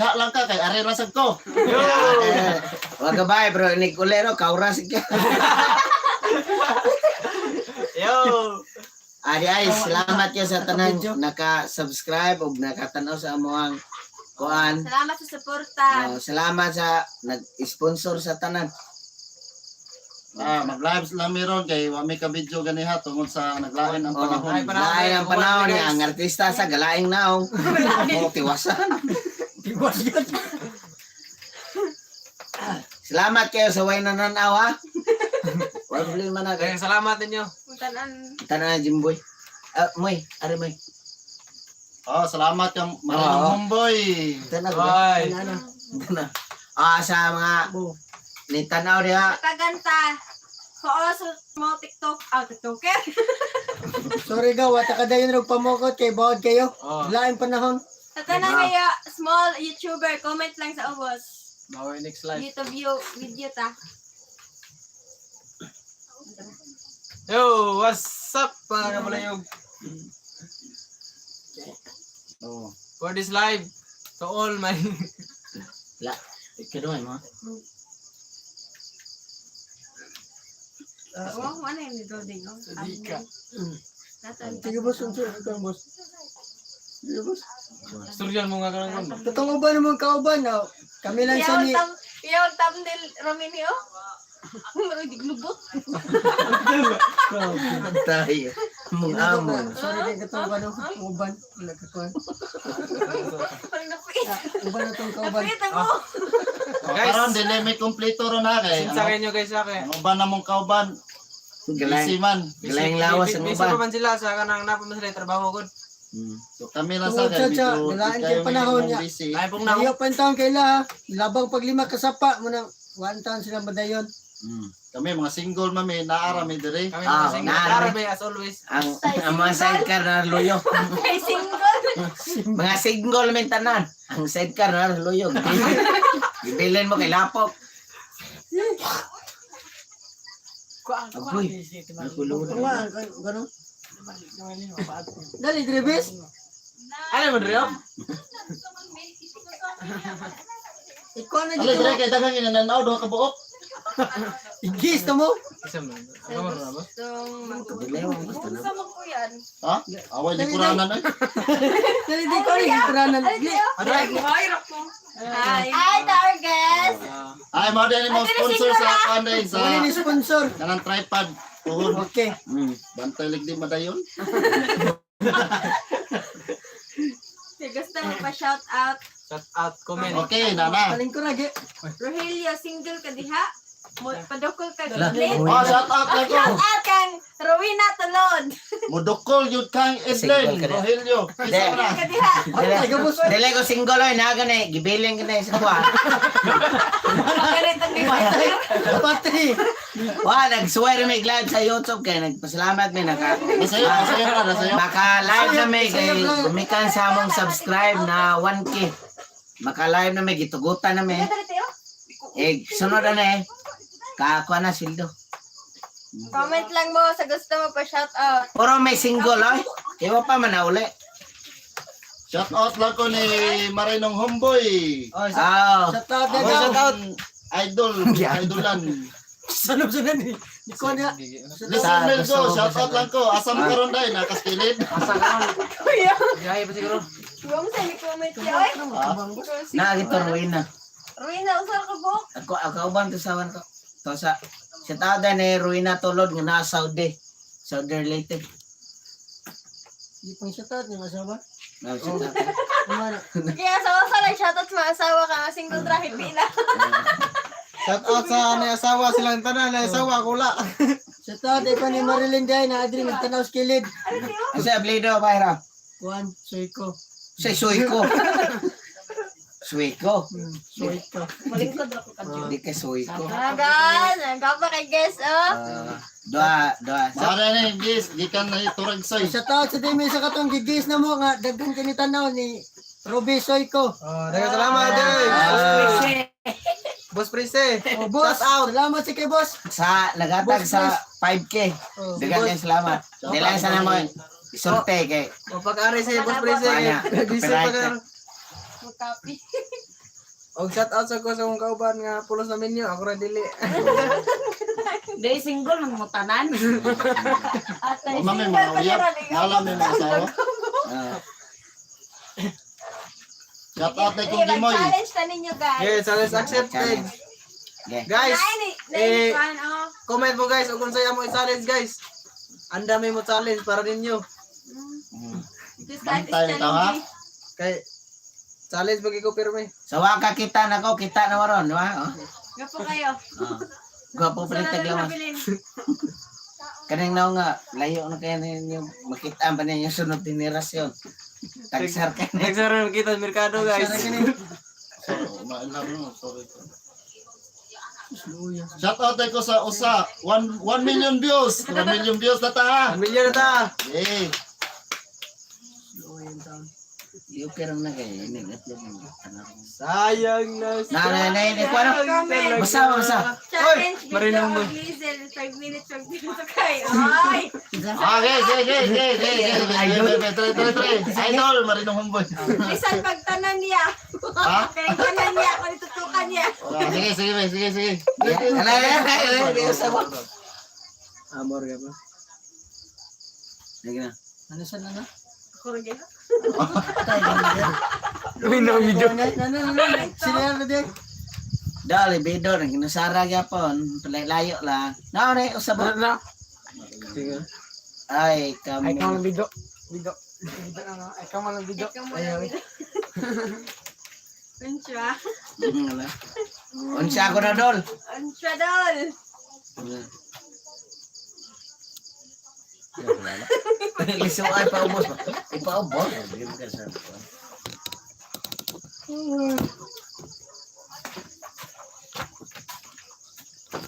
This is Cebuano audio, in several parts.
Lang ka kay ari ra sad ko. Eh, wag ka ba, bro, ni kulero kauras ka. Yo! Adi ay, salamat kayo sa tanan naka-subscribe ug nakatanaw sa amoang kuan. Salamat sa suporta. Oh, salamat sa nag-sponsor sa tanan. Ah, mag-live lang meron kay wa may ka video ganiha tungod sa naglain ang Oh, panahon. Ay, panahon. lain ang panahon niya, ang artista sa galaing naong. Oh, tiwasan. Tiwas yun. Salamat kayo sa way nananaw ha. Wala problema na kayo. Daghang salamat ninyo. Tanan. Tanan na Jimboy. Ah, Moy, ari Moy. Oh, salamat kang Marinong Oo. Homeboy. Tanan ko. Bye. Ano? Tanan. Ah, sa mga Bo. ni tanaw diha. Kataganta. Oo, sa mga TikTok. Ah, TikToker. Sorry ga, wata ka dayon rog pamukot kay bawod kayo. Oh. Lain panahon. Sa tanan kayo, small YouTuber, comment lang sa ubos. Bawi next live. YouTube view, video ta. Yo, what's up mga kabalayog? Oh. For this live, to all my La, ikaduhay mo. Wow, ano yung loading? Oh? Dika. Natan. Sige boss, unsa ikaw boss. Sige boss. Istoryan mo nga karon kon. Totoong uban naman kauban no. Kami lang sa ni Iyaw thumbnail Romini oh. Maroy diglubot. Tayo. Mong amo. Sorry kay katong uban no. Uban wala ka kuan. Parang napuit. Uban na tong kauban. Napuit ako. Oh, Guys. karon dili may kompleto ron ha kay. Sinsa kayo guys sa kay. Ang uban na mong kauban, busy Galaing, man. galaing lawas ang Busy uban. pa man sila sa kanang napa man sila yung trabaho gud. So kami lang sa Tungod kay sa siya, medyo galaan di kay kayo panahon may niya. busy. Ay pong na. Ayaw pa taon kaila ha. Labang paglima kasapa mo nang one taon sila madayon. Kami mga single mami, naara mi dire. Kami Ah, mga single. na- Arabe as always. Ang mga sidecar na luyo. Ay, single. Mga single may tanan. Ang sidecar na luyo. Gibilin mo kay lapok. Agoy. Nakulong. Nga ganun. Dali Drebes. Ano mo Drio? Ikaw na Ale dito. dire kay daghang inananaw duha ka buok. Igis na mo. Isa man. Ano mo na ba? Dili mo gusto na. Sa mo ko yan. Ha? Away likuranan ay. Dali di ko rin kuranan. Ay, Hi. Hi, to our guest. Ah, Ay mao din mo sponsor sa kuan day sa Wala ni sponsor. kanang tripod. Tuhod. Okay. Bantay ligdi madayon. Kaya gusto mo pa shout out. Shout out comment. Okay, nana. Paling ko lagi. Rogelio, single ka diha. Padukol ka Lah, Glenn. Oh, shout out lang ko. Shout out kang Rowena Tulod. Mudukol yun kang Single Edlen ka na. Rogelio. Isa Hindi. na. Ka diha. Ay, boss. Dili ko single oy na gani gibilin ka na sa kuha. Ganitong Patay. Wa nag-swear may glad sa YouTube kay nagpasalamat mi naka. Nasayo, nasayo ka, nasayo. Maka live na may kay gumikan sa among subscribe na 1K. Maka live na may gitugutan na may. Eh sunod na eh. Kakuha na sildo. Comment lang mo sa gusto mo pa shout out. Puro may single oy. Iwa pa man na uli. Shout out lang ko ni Marinong Homeboy. Oh, Ah. Shout out na Ang daw. shout out. Idol, idolan. Sanop sa ni. Di ko na. Listen Mel Gusto ko, mo shout ba out lang ko. Asa mo karon dai nakaskilid. Asa karon? Kuya. Biyahe pa siguro. Huwag mo sa comment siya. Oy. Na gito ruina. Rowena, usar ka buhok. Ako ako uban to sa ko. To sa shout out din ni Ruina Tulod nga naa Saudi. Saudi related. Di pang shout out ni asawa. No, shout out. Ano? Kaya asawa sa lang shout out sa mga asawa ka. Nga single ra hipi na. Shout out sa may asawa silang tanan, may asawa kula. Shout out ikaw ni Marilyn Day na adri nagtanaw sa kilid. Asa ablido bayra. Juan, Soyko. Sa suiko. Suiko. Soyko. Di kay suiko. Ah, guys. Nagkapa kay guest, oh. Ah, doa, doa. Mara ni gis, gikan na turag soy. Shout out sa dimi sa katong gigis na mo nga daghan kini tanaw ni Ruby Soyko. Oh, daghang salamat eh. Ah, Boss Prince. Oh, boss. Shout out. Salamat sa kay boss. sa nagatag sa 5K. Oh. Daghang kayong salamat. Dili lang sana mo isulti kay O pag-ari sa Boss Prince. Wala. Gisa Copyright pa na. Mag-copy. Og shout out sa ko sa akong kauban nga pulos na minyo, ako ra dili. Di single nang mutanan. Atay, Wa may mga uyab. Wala may mga asawa. Ah, Shout out na kong Gimoy. Challenge ta ninyo, guys. Yes, challenge accepted. Challenge. Okay. Guys, Nine, eh, nine, oh. comment mo guys og unsay amo i-challenge guys. Ang dami mo challenge para ninyo. This life is Bantay ta, ha? challenging. Kay challenge bagi ko pirmi. So wa ka kita nako, kita na waron, di ba? Oh. Gapo kayo. Oh. Gwapo pa Sana rin lang taglamas. nabilin. Kaning nao nga, layo na kayo ninyo, makita pa ninyo sunod henerasyon. Tagsar ka na. Next round kita sa merkado, guys. So, mailham mo. Sorry. Shout out ko sa usa. 1 million views. 1 million views na ta ha. 1 million na ta. Yay. Okay lang na kayo. Ini, upload mo. Sayang na. Na, na, na, na, na, Comment. Basta, basta. Challenge video Marinong mo. of Lizel. 5 minutes, 5 minutes kayo. Ay! Okay, okay, okay, okay, okay, okay. Okay, try, try, try. Idol, Marinong Humboy. Bisan pagtanan niya. Ha? Kaya tanan niya, kung itutukan niya. Ah, sige, sige, sige, sige. Na, na, na, na, na, na, Amor ka ba? Sige na. Ano sa na? Ako rin kayo. Uy, no, video. Na na na na. Sila na din. Dali, bido, nang ginasara gyapon, layo lang. Na, na, usab. Na. Sige. Ay, kami. Ay, kang video. Video. Video na, ay, kang malang video. Ikaw muna. Unsa? Wala. Unsa ako na, Dol. Unsa dol? Lisuan pa ubos. Ipaubos.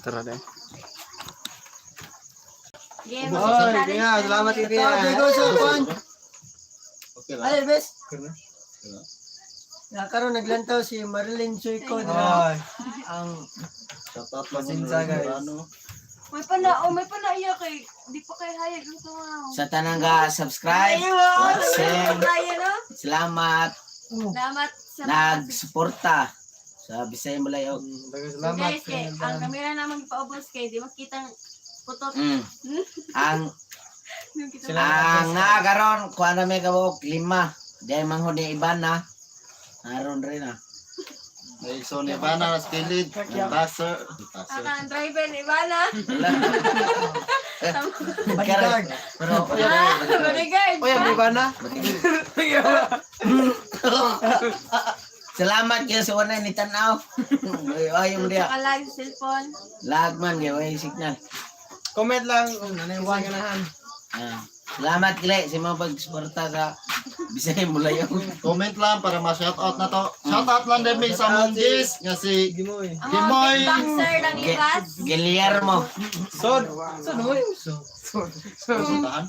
Tara na. Game. Oy, kaya salamat Shout Tia. out ko sa kuan. Okay lang. Ay, bes. Na karon naglantaw si Marilyn Suico dira. Oy, Ang Shout out lang. Pasinsa, guys. Ano? May pa na, oh, may pa na iya kay. Di pa kay hayag ang tumaw. Sa tanang ga subscribe, watching. Tayo no? Salamat Salamat sa mga nagsuporta sa Bisaya Malayog. Daghang So salamat. guys, kay, ang kamera naman paubos kay di makita ang putot. Ang Sila. ang nga karon kuan na may kabuok lima. Dahil manghod ni iban na. Aron rin ah. May so ni Ivana Skilid, Taser. Taser. Ang driver ni Ivana. Karon. Pero Ah, bodyguard. Oy, ang iba na. Salamat kayo sa una ni tanaw. Ay, ayaw mo diya. Saka live cellphone. Lag man kayo, ay signal. Comment lang kung nanay wa ganahan. Ah. Salamat kile sa mga pagsuporta sa Bisaya Malayog. Comment lang para ma-shout out na to. Shout out lang din may sa Munggis nga si Gimoy. Ang mga Gimoy. kickboxer ng Ibas. Guillermo. Sod. Sod mo. Resultahan.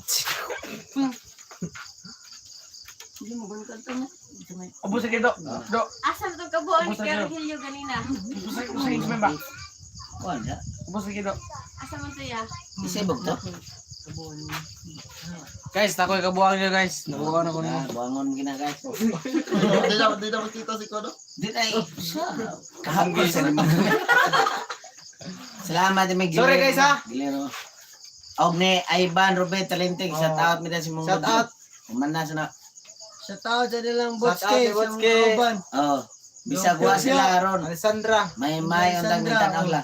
Ubus sa do. Do. Asa na itong kabuuan ni Kuya Rogelio ganina? Ubus sa ba? Kuan ya. Ubus sa do. Asa man to ya? Isibog to. Guys, takoy kabuang niyo, guys. Nabuang na ko Ah, buwangon gina guys. Di na makita si Kodo. Di na siya. Kahapon sa lima. Salamat may Sorry, guys, ha? Guillermo. Og ni Ivan Robert Talenting, shout out mi si mong Shout out. Umana sa na. Shout out sa nilang Shout out Botske, kay sa mga Botske. kauban. Oh, bisag wa sila aron. Alessandra. May may undang ni Alessandra, tan-aw la.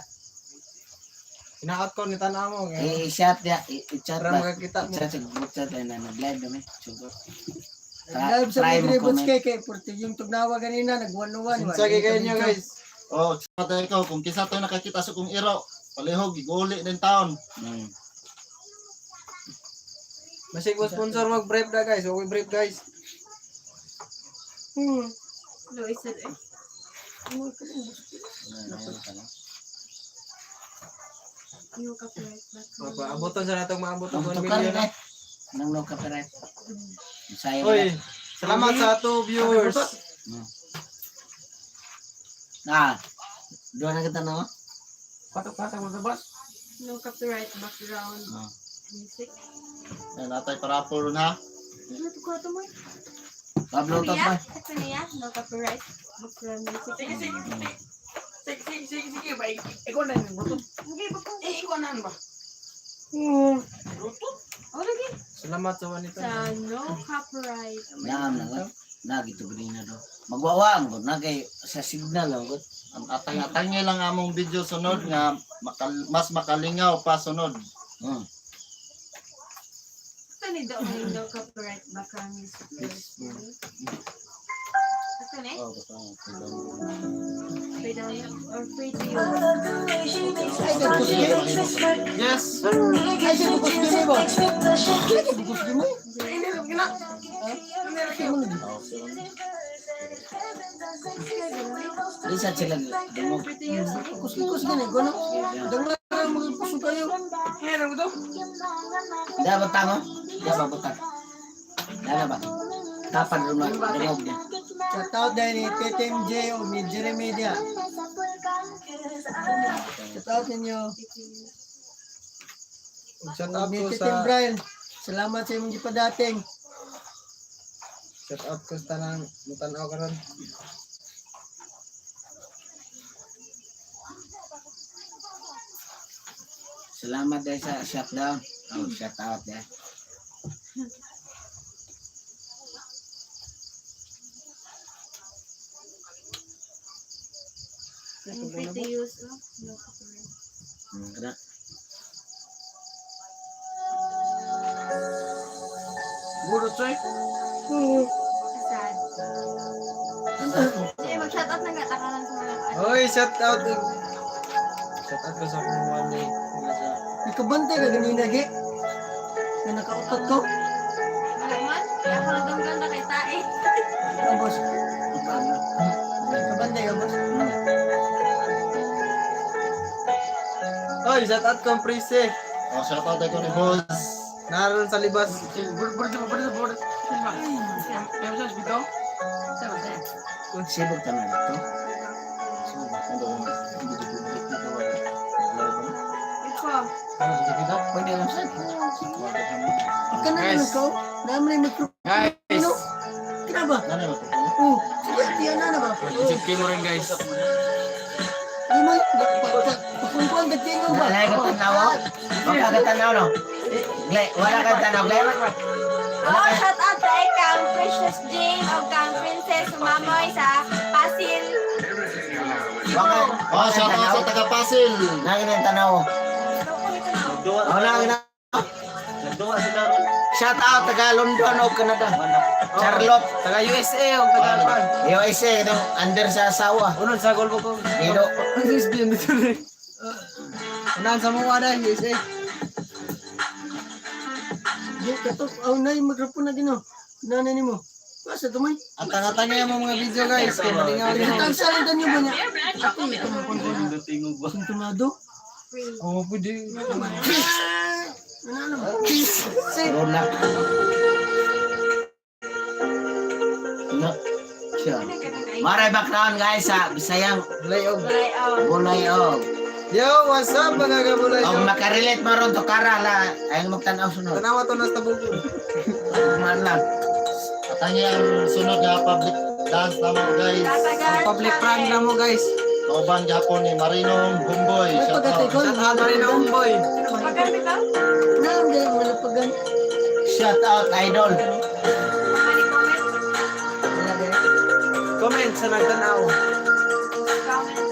Inaat ko ni tanaw mo. Eh, i-chat ya, i-chat Para ba. makakita mo. I-chat sa group chat ay na nag-live na mi. Sugo. Live sa Try mo Madrid comment. Botske kay porte yung tugnawa ganina nag 1-1. Sige kayo niyo guys. Oh, shout out ko kung kisa to nakakita sa kong iro. Palihog iguli din taon. Masig mo sponsor mag brief na guys. Okay brief guys. Luis eh. Yung copyright ba? Abuton sa natong maabot ang 1 Ang tukar million. eh. Nang no copyright. Bisaya Oy, mo salamat sa ato viewers. na. Ah, doon na kita no. Patok-patok mo sa boss. No copyright background Ah. music. Ay, natay parapol ron ha. Ano ito ko ito mo? Pa-bluetooth ba? Ito niya, no copyright. Background music. Sige, sige, sige. Sige, sige, sige, sige. Ba, ikaw na yung bluetooth. Hindi ba po? Eh, ikaw na ba? Bluetooth? Oh, lagi. Salamat sa wanita. Sa no copyright. Naam na ka. Nagito green na do. Magwawang gud na kay sa signal lang gud. Ang atang-atangin lang among video sunod nga mas makalingaw pa sunod. Ito ni do may no copyright background music. Ito ni? Oh, basta. Free download or free to use. Ay, nagkusgi. Yes. Ay, siya bukusgi mo ba? Kaya bukusgi mo? Di sa sila dungog. Free to use. Kusgi-kusgi na. Gano? Dangla mga puso kayo. Meron ko to? Da butang oh. Da ba butang. Da na ba? Tapan ro na dungog niya. Shout out dahil ni Tete MJ o ni Jeremy dia. Shout out ninyo. Shout out Ni ko Tete sa Brian. Salamat sa imong gipadating. shout out ko sa tanang mutanaw karon. Salamat dahil sa shutdown. Oh, shout out dahil. Free to use. Oh, no copyright. Kana. Buro, choy. Sad. Sige, mag-shoutout na nga. Takaran sa mga ano. Hoy, shout out. Shout out ko sa akong mami. Nga sa Ikabantay ka ganina, ge. Na nakautot ko. Wala man. Kaya ako nadunggan na kay Tae. Ah, boss. Ikabantay ka, boss. Hoy, shout out ko ang Prise. Oh, shout out ko ni boss. Naroon sa libas. Buro, buro, buro, buro. Meron sa bito? Sibog tanan ito. Ikaw. Ano sa bito? Pwede lang sa. Ika na naman ko. Naman na yung microphone. Guys, Kina ba? Nanay ba? Oh, sige, tiyan na na ba? isip mo rin guys. Di mo, papunkuan ka tingo ba? Wala ka tanaw. Wala ka tanaw no. Gle, wala ka tanaw, Gle. Oh, shout out kay Kang Precious Jane o Kang Princess Sumamoy sa Pasil. Wala. Oh, shout out sa taga Pasil. Nangin ang tanaw. Nagduwa. Oh, nangin na. Nagduwa sila ron. Shout out taga London o Canada. Charlotte. Taga USA o taga Japan. USA itong under sa asawa. Unod sa golbo ko. Dito. Ang SBM dito rin. Unahan sa mga na USA. Di, katok, aw na yung microphone na gino. Nanay nimo. Basta tumay. Atang-atang yung mga video guys. Kaya malingaw rin. Tag sa lang tanyo ba niya? Ako, ito mo Tingog ba? Sintomado. Free. Oo, pwede. Ano ano ba? Corona. No. Sure. Maray background guys sa Bisayang Layog. Bulay, oh. Bulay og. Yo, what's up mga kabulay? Og makarelate mo ron to kara la ay magtan-aw sunod. Tanawa to na sa tabuko. Man lang. Atangi ang sunod nga public dance namo guys. Tatagan Public prank na mo guys. Kauban gihapon ni Marinong Gumboy. May Shout out. pagatikol. Shout out Marina Umboy. Pagan bitaw? Naam, gaya mga napagan. Shout out idol. Mali comment. Wala gaya. Comment sa nagtanaw. Comment.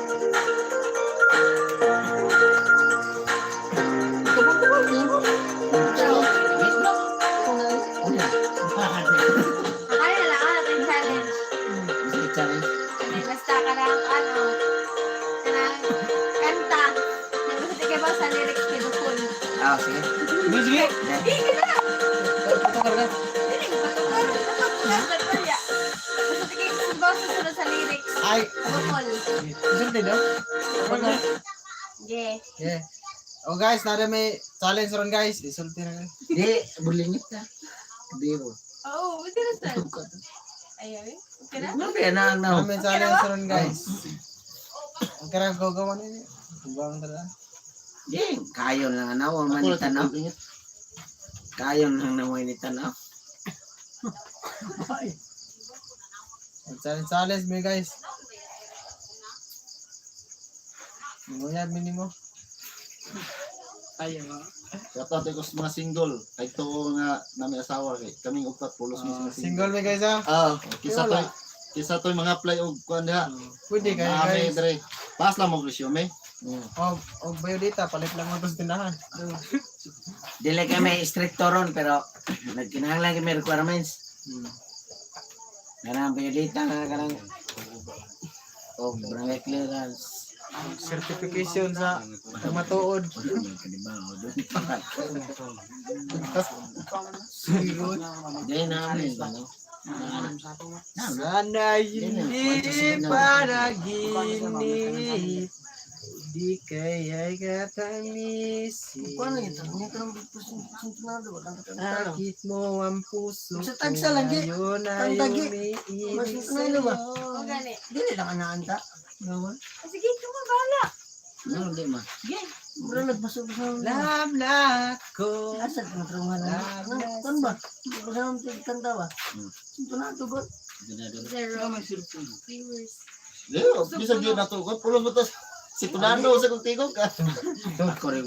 Ikaw ba ba? Akala na lang, ano yung challenge. Sige, challenge. Ano, basta ka lang, ano, kanang kanta. Basta di ka ba sa lyrics kay Bukol? Ah, sige. Sige, sige. Dili, patukar, patukar, ya. Basta di kayo subaw susunod sa lyrics. Ay, Bukol. isulti daw. Yeah. Yeah. Oh guys, nara may challenge ron guys. Isulti na. Di, bulingit na. Di mo. Oo, oh, na sir. Ayaw eh. Okay na? Ano kaya na ang Nara may challenge ron guys. Ang karang gagawa nini. Gubang tala. Di, kayo lang ang nawa man ni tanaw. Kayo lang nawa ni tanaw. Challenge challenge mi guys. Nguyab mi nimo. Ayaw. Shout out ko sa mga single. Kay tuo nga na may asawa kay kaming upat pulos mi Ah, sa single mi guys ha. Oh, Kisa to'y mga apply og kuan diha. Pwede kayo Naami guys. dre. Pass lang mo resume. Og og biodata palit lang mo to sa tindahan. Dili kami stricto ron pero nagkinahanglan kami requirements. Kanang biodata nga kanang oh, barangay clearance. Certification sa matuod. Dili namin ano. Sana hindi panaginip. Di kaya'y katamisin. Kuan lang ito. Hindi ka nang sintunado ba? Kanta kanta. Akit mo ang puso Sa tagsa lang, di. Ngayon ay Tantagi. umiibig Mas sintunado ba? O gani. Dili lang anaanta. Gawa. Ah, sige, kumabala. No, di ma. Mura nagbaso-baso. Love na ko. Asa ka nang na? Kuan ba? Basa ang kanta ba? Sintunado ba? Zero. Viewers. Di, bisag yun na tugot. Pulos mo to. Si Tunano sa kong tigok ka. Ako rin.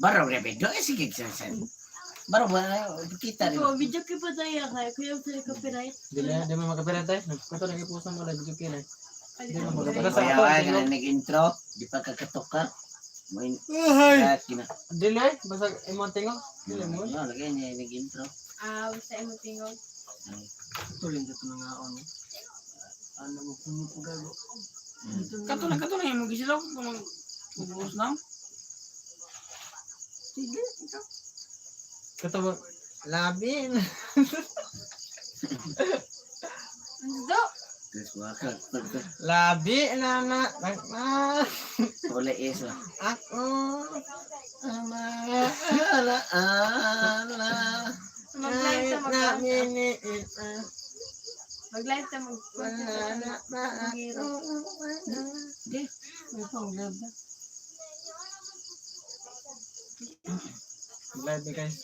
Baro rin eh sige sen. Baro ba kita rin. Ko, video ko pa tayo kaya kuya sa copyright. Dili, di mo makapira tayo. Nagkuto lagi puso mo lagi joke na. Di mo makapira sa Kaya ato. ay kanang nag-intro, di pa kakatok ka. Mo in Ay! kina. Dili, basta imong tingog. Dili mo. No, lagi niya nag-intro. Ah, basta imo tingog. Tuloy ka ito nga on. Ano mo kung gago. Kato na, kato na. Yung mag-isilaw. Mag-uus na. Sige, ikaw. Kato ba? Labi na. Do. Tapos waka. Labi na na. Na. Wala is ba. Ako. Ama ala ala. Mag-live ta mag Na miniit. Mag-live ta mag Wala na ba ako? May pang grab na. Live ni guys.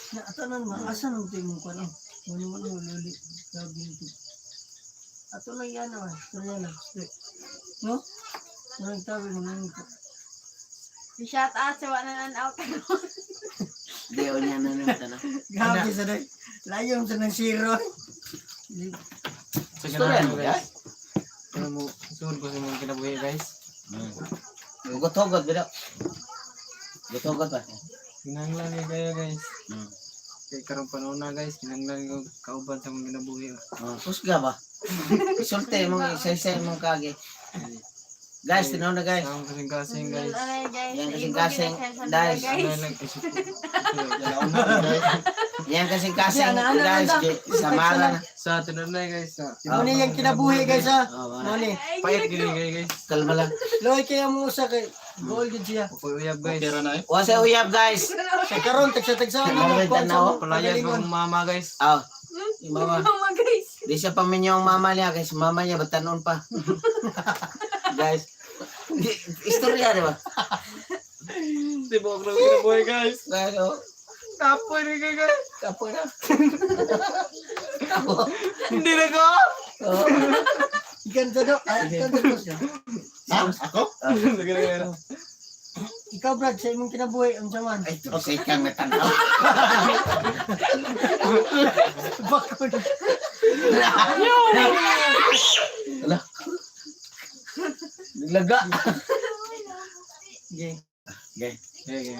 Na atanan ma asa nang tingin ko ano. Wala wala luli. Grabe ito. Ato lang yan ah. Storya lang. No? Walang tabi mo nang ito. Shout out sa wala na out. Di o niya na nang tanong. Grabe sa day. Layo sa nang zero. Sige Storya na mo, guys. Ano mo, suod ko sa mga kinabuhi guys. Hugot-hugot bilo. Hugot-hugot ba? Kinahanglan ni kayo guys. Hmm. Kay karong panahon na guys, kinahanglan ko kauban sa mga kinabuhi. Oh, kusga ba? Sulti mo isa-isa mong kagi. Guys, tinaw na guys. Sa akong kasing-kasing guys. Guys. Yan kasing-kasing, guys. Ano lang isip ko. Yan na guys. Yan kasing kasing Yan, ano, guys. ano, Sa mara na. Sa tinunay guys. Sa Mo ni yung kinabuhi guys ha. Oh, Mo ni. Pait gini kayo guys. Kalma lang. Loy kaya mo usa kay goal gid siya. Upoy uyab guys. Okay ra na eh. Wa sa uyab guys. Sa karon tagsa-tagsa mo Ano, kuan sa tanaw? mo. Palayas Pagalingon. kong mama guys. Oh. Yung mama. Mama guys. Di siya paminyo ang mama niya kasi mama niya batanon pa. Guys. Istorya di ba? Di ba ako kinabuhi guys? Guys, oh. Kapoy rin kayo guys. Kapo na. Kapo. Hindi na ko. Oh. Ikan sa do. Ah, ikan sa do siya. Ha? Ako? Sige na. Ikaw Brad sa imong kinabuhi unsa man? Ay, tusay kang natanaw. Bakod. Ala. Naglaga. Okay. Okay. Okay.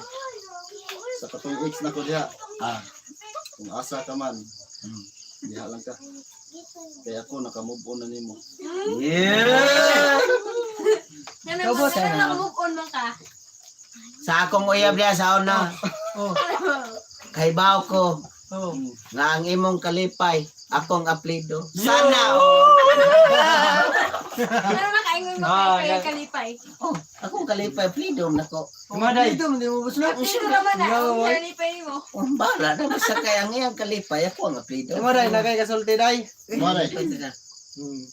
Sa katong ex na ko diha. Ah. Kung asa ka man, diha lang ka. Kaya ako naka-move on na nimo. Yeah! Yan Ikaw, ang boss, mga naka-move on man ka. Sa akong uyab niya sa una, Oh. kaibaw ko Oh. nga ang imong kalipay, akong aplido. Sana all. Pero nakaingon mo Ah, kay yan. kalipay. Oh, akong kalipay, aplido nako. Kumaday. Dito mo di mo buslo. Sino naman na ang kalipay mo? Ang bala na basta kay ang iyang kalipay, ako ang aplido. Kumaday, nagay kasulti day. Mare.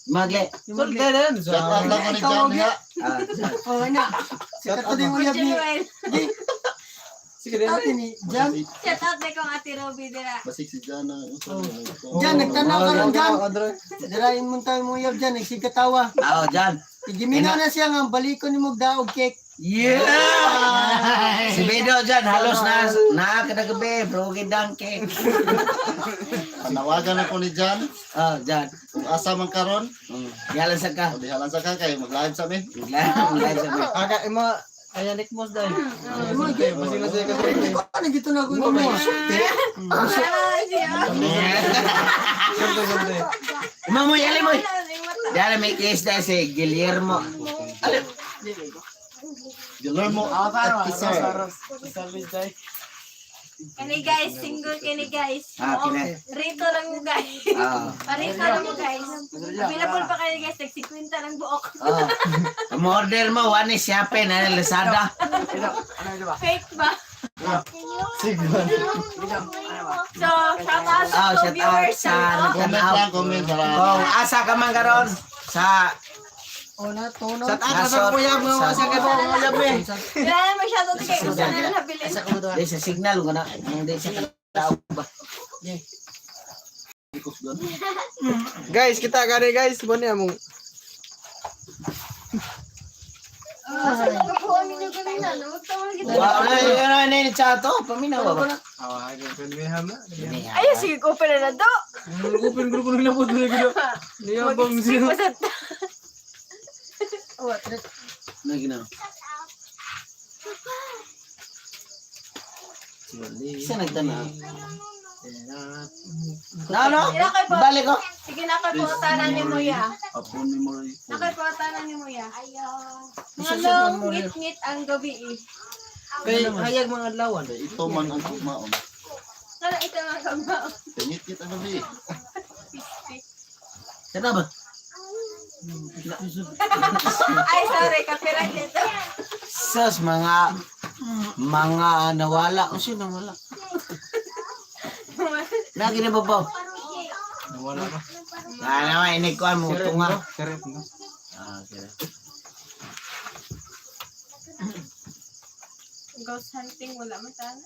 Magle. Sulti din. Shout out lang ko ni John diha. Ah, Oh, ana. Sa kato di uyab ni Joel. Sige, dali. Ate ni Jan. Shout out na kong Ate Ruby dira. Basig si Jana. Jan, nagtanaw ka ron, Jan. Andre. Dirain mo tayo mo yab dyan, nagsigatawa. Oh, Jan. Igimina na siya nga, balikon ni Mugdaog cake. Yeah! Si Bedo dyan, halos na na kadagabi, broken down cake. Panawagan ako ni Jan. Oh, Jan. Kung asa man karon, Yalan sa ka. o dihalan sa ka kay mag-live sa mi. Live sa ka. Aga, imo, ayan, Nick Moss dahil. Basig na siya kasi. Hindi ko ano dito na ako mo. Siya. Siyempre, siyempre. Mamoy, ali mo. Wala, yung mata. Dahil may case dahil si Guillermo. Guillermo Atizar. Service day. Kani guys, single kani guys. Ah, kini. Rito lang mo guys. Ah. Parito lang mo guys. Available pa kayo guys, tag 50 lang buok. Oh. Ang order mo, one is Shopee na Lazada. Fake ba? Siguro. So, shout out sa Oh, two shout out viewers. sa Oh. Comment nagtanaw. lang, comment para Kung asa ka man karon sa O na, tono. Sa taas na sa kuyab, mga sa kebo, mga kuyab eh. Wala naman shout out kay Usa na lang nabilin. di sa signal ko na hindi sa tao ba. Guys, kita gani guys, buwan niya mong Kabuuan ninyo kanina, no? Magtawa kita. Wow, na yun na ni chato, paminaw ba? Awa, ganyan na. Ay, sige, open na na do. Open group nila po nila gino. Niya bang Mag-speak zero. pa sa Ano ginawa? Isa nagtanaw. No, no. Sila kay po. Balik ko. Sige na kay pangutanan ni Muya. Upon memory. Na kay pangutanan ni Muya. Mga long ngit-ngit ang gabi eh. Kay hayag mga adlawan. Kay ito man ang kumaon. Sana ito mga kamao. Tingit-ngit ang gabi. Sana ba? Ay, sorry, copyright ito. Sus, mga nawala. O sino nawala? Lagi na babaw. Nawala ka. Ah, naman, inikuan mo, tunga. Seret no. Ah, sige. Ghost hunting, wala man sana.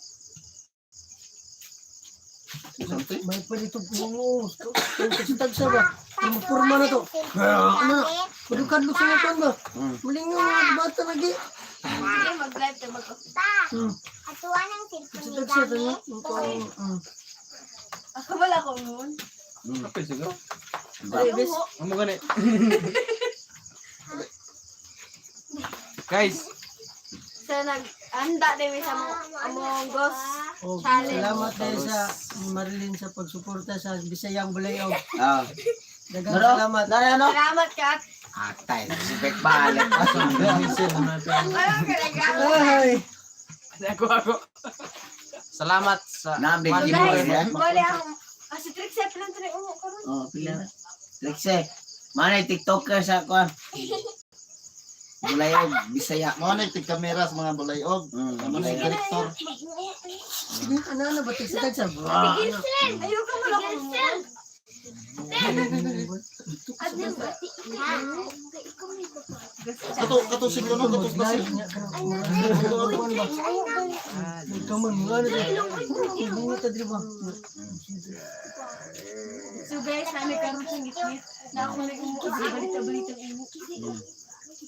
Something? May pa dito oo. Tagsa ba? Purma na to. Ano na? Padukan mo sa mga ba? Malingaw mga bata lagi. Sige, mag-live tayo mag-off. Atuan ang cellphone ni Tagsa Gami. to. Ako wala ko noon. Kape siguro. Ay, uho. Amo gani. Guys, So, nag-anda din mi sa among ghost Oh, challenge. salamat tayo sa Marilyn sa pagsuporta sa Bisayang Bulayog. Ah. Daghang Ano? salamat. Ano, ano? Salamat ka. Atay, si Bek Balik. Ano ka nag Ay, Ako ako. Salamat sa Nambig So di mo guys, yan. bali ang ah, si Trixie pala ito na uho ko ron. Oh, pila na. Lexe, mana TikToker sa kuan. Bulayog, Bisaya. Mo na tig kamera sa mga bulayog. Ano na Bulayog. director. sige, ano ano ba tagsa tagsa? Ayoko mo lang umuho. Kato kato siguro no kato na sila. Ikaw man mga ano to. Bunga ta diri ba? So guys, namin karon sa ngitngit na ako na umuho. Balita-balita ang uho.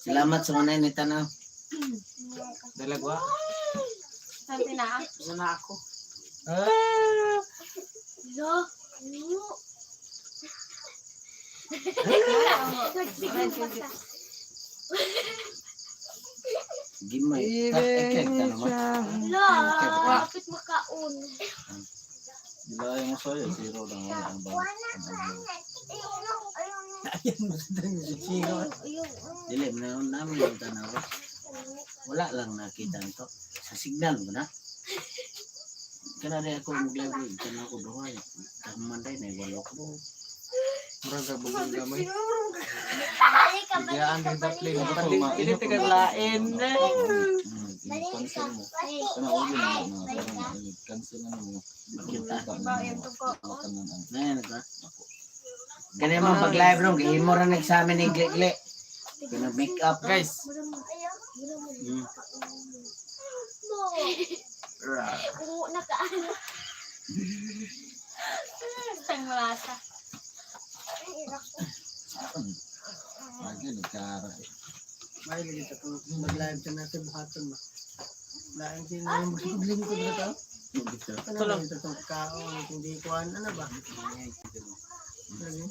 Salamat sa mga ni tanaw. Dalagwa. Sabi na. Isa na ako. Gimay. Eh, tanaw mo. Kapit makaon. Gilaya mo sa'yo, zero lang wala ang balik. Ayan mo sa tayo sa sino. Dili na namin yung tanaw. Wala lang nakita nito. Sa signal mo na. Kana rin ako mag-live, tanaw ko duhay. Tamanday na wala ko. murag ka bugong gamay. Balik ka, balik Biglaan ka, din sa balik plane. ka. Dili taga-lain. Cancel mo. Kana ulo na na cancel na mo. Kita. Tanan ang Ngayon ka. Kani mo pag live room, kay imo ra nagsamin ni Glegle. Kana make up. Guys, Ungo na ka ano. Ang malasa. Ay, irak. Lagi nagkara eh. May lagi ta kung mag-live ka na sa buhaton ba. Lain din na yung maglingkod na to. Ano lang ito itong kaon, hindi kuan, ano ba? Lagi.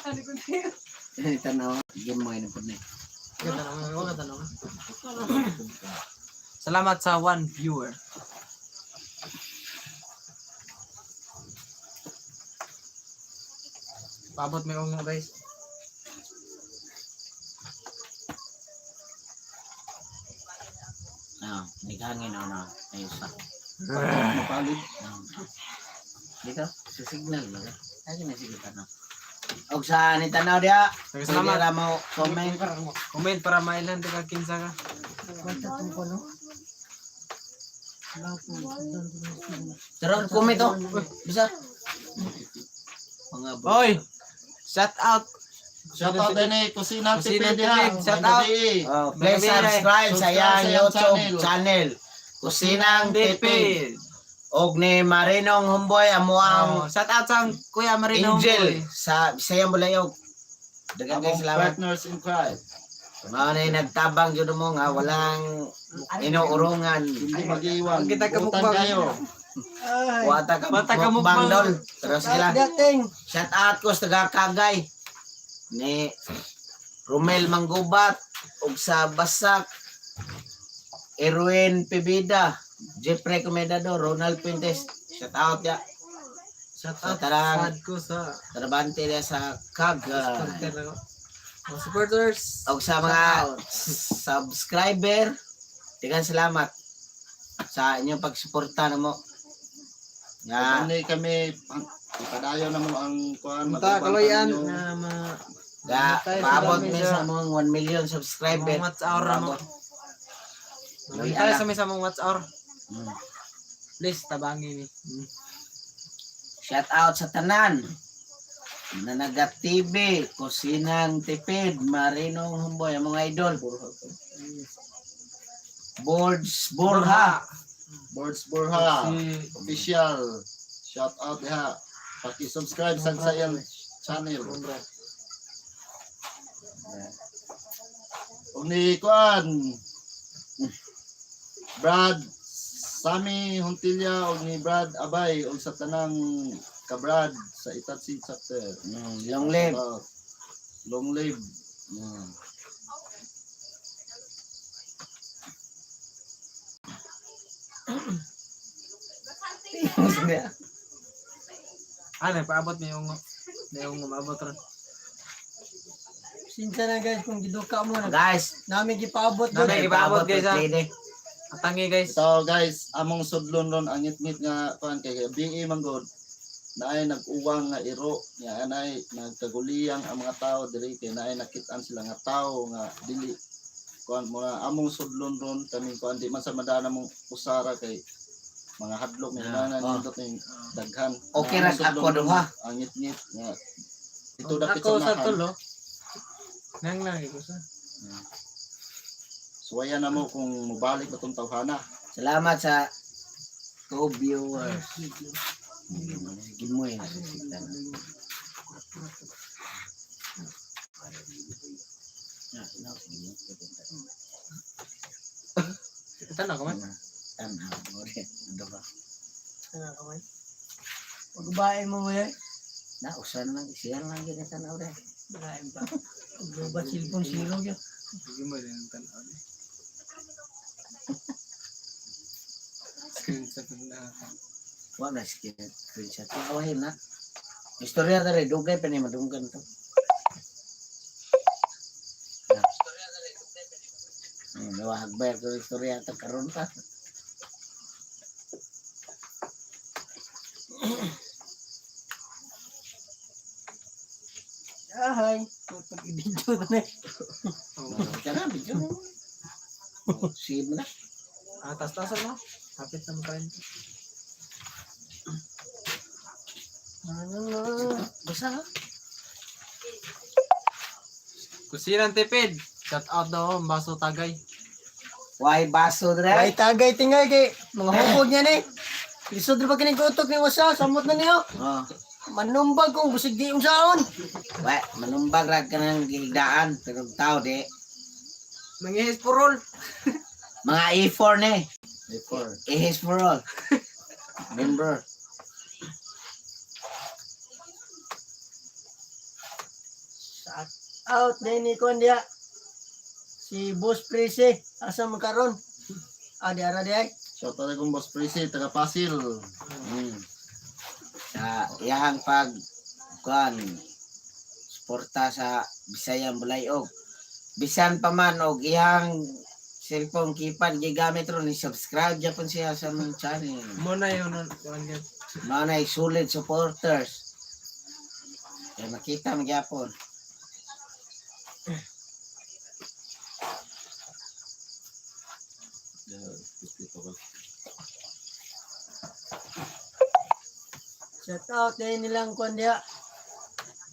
Ano ko na yun? Tanaw, game mo yun po na. Ganda naman, wag ka tanong. Salamat sa one viewer. Paabot may ungo, guys. Ah, naghangin ako na. Ayos pa. Mapalit. Dito, sa signal ba? Ay, na sige tanaw. Og sa ni tanaw dia, Salamat. pwede ra mo comment. Comment para mailhan ka kinsa ka. Basta itong kuan, no? Wala po, sundan ko na sila. Tara, comment oh. Bisa. Mga bro. Oy! Shout out! Shout out din eh, Kusina Kusina Tipid ha. Tipid, shout out. Oh, please Mga bire. subscribe sa Subscribe iyang sa iyang YouTube channel. channel. Kusinang Tipid. Tipid. Og ni Marinong Homboy amo ang Oh, shout out sa Kuya Marino. Angel sa Bisayang Bulayog. Daghang kay Among salamat. partners in crime. Mao na yung nagtabang jud mo nga walang inuurungan. Hindi mag-iwan. Kita ka Butan mukbang. kayo. Ay, Wata ka Bata ka mukbang mukbang. dol. Pero sige lang. dating. Shout out ko sa taga Kagay ni Romel Manggubat ug sa Basak Erwin Pibida, Jeffrey Comedado, Ronald Fuentes. Shout out ya. Shout Sa out. tarang Sad ko sa trabante niya sa Kagay. supporter ako. Mga supporters. Og sa mga subscriber, daghang salamat sa inyong pagsuporta namo. Nga Kami kami ipadayon na mo ang kuan. Unta, mag-uban kaloyan. ninyo. Na ma... ga paabot mi sa mga 1 million subscriber. Mga WhatsApp ra mo. Paabot. Luya tayo sa may sa mga WhatsApp. Mm. Please, tabangi ni. Shout out sa tanan. Nanagat TV, Kusinang Tipid, Marinong Humboy, ang mga idol. Boards Borja. Boards Borja. Si Official. Shout out diha. Paki-subscribe sa sa iyang channel. Ug ni kuan Brad Sammy Huntilla og ni Brad Abay og sa tanang kabrad sa Itatsi chapter. Long live. Shout out. Long live. Ano, paabot may ungo. May ungo, maabot ron. Sinsa na guys, kung giduka mo na. Guys, Nami gipaabot doon. Nami gipaabot, guys, ah. Pwede. Atangi guys. Ito guys, among sudlon ron ang ngit-ngit nga kuan kay BE man god naay nag-uwang nga iro nga anay nagkaguliyang ang mga tao diri kay naay nakit-an sila nga tao nga dili kuan mo na among sudlon ron kami kuan di man sa madana mong usara kay mga hadlok may Ah, nana oh. nindot ning daghan. Okay Ang ra among sudlon ako ron, duha. ang ngit-ngit nga ito dapit Ako sa sa unahan. tulo. Nang lagi ko sa. Suwayan na mo kung mobalik ba tong tawhana. Salamat sa two viewers. Sige mo eh. Tanaw ka man. Tanaw mo rin. Ano ba? Ano ka man? Pagbabae mo mo yan. Na, usan lang. Siya lang ginatanaw rin. Babae pa. Pagbabae cellphone zero yun. Sige mo rin ang tanaw. Screenshot na. Wala na screenshot. Awahin na. Istorya ta rin. Dugay pa ni madunggan to. Nawahagbay ako istorya ta karon pa. Ahay. Pag-ibidyo na eh. Tara, video. Sige mo na. Ah, tas-tasan mo. Hapit na mo tayo. Ano na? Basta ha. Kusinang tipid. Shout out daw, ang baso tagay. Way baso Way dre. tagay tingay kay mga hubog niya ni. Lisod ra ba kining kutok ni wasa samot na niyo. Oh. Manumbag kung busig di unsaon. Wa manumbag ra ka ng gihigdaan pero tao di. Mangihis purol. Mga E4 ni. A4. Ihis for all. Member. Shout out din ni kuan diya. Si Boss Prese, asa man karon? Ah, di ara di ay. Shout out akong boss Prisi, taga Pasil. Sa iyahang pag kuan suporta sa Bisayang Bulayog. Bisan pa man og iyang cellphone keypad gigamit ron ni subscribe gyapon siya sa among channel. Mo na yun. Kuan guys. Mao na solid supporters. Kaya makita man gyapon. Yeah, dito ko. Shout out din nilang kuan diya.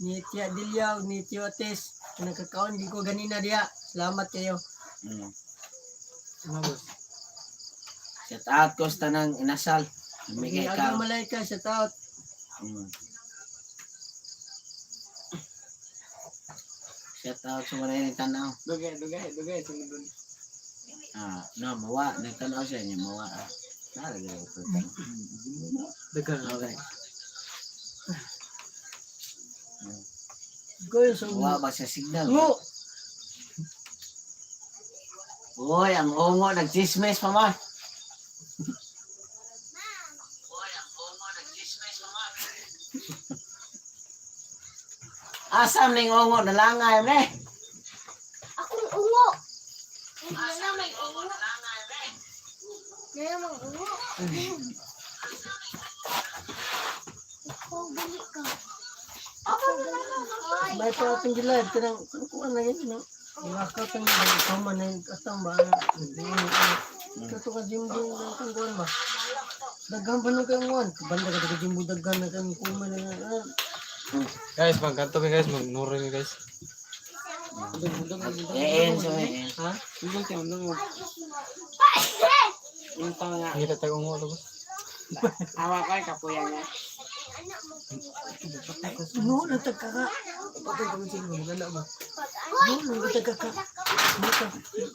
Ni Tia Dilyaw, ni Tio Ates. Nagkakaon di ko ganina diya. Salamat kayo. Mabos. Shout out ko sa tanang inasal. Ni Namigay Aga ka. Malaika, shout out. Shout out sa mga ni tanaw. Dugay, dugay, dugay. Sunod. Ah, no, mawa. Nagtanaw siya niya, mawa. Ah. Nalagay ko. Dagan. Okay. Goy so. Mawa ba sa signal? Ngo. Uy, ang ungo, nagchismes pa ma. Asam ning ungo, nalangay ne. Akong ungo. Ay, na may ungo. Na may ungo. Ako, balik ka. Ako, balik ka. May pa atong live kanang kuan na yun no. Lakaw tang kama na atang ba. Kato ka jimbo ng kuan ba. Daghan pa nung kayong kuan. Banda ka taga jimbo daghan na kang kuma na. Ah. Guys, magkanto mi guys, magnuro mi guys. Eh, so eh. Ha? Dugay siya. Dugay. Yung tao nga. Ngita tag ungo to boss. Awa ko ay kapuya niya. No, natagka ka. Patay ka man siya. Maganda ba? No, natagka ka. Buta.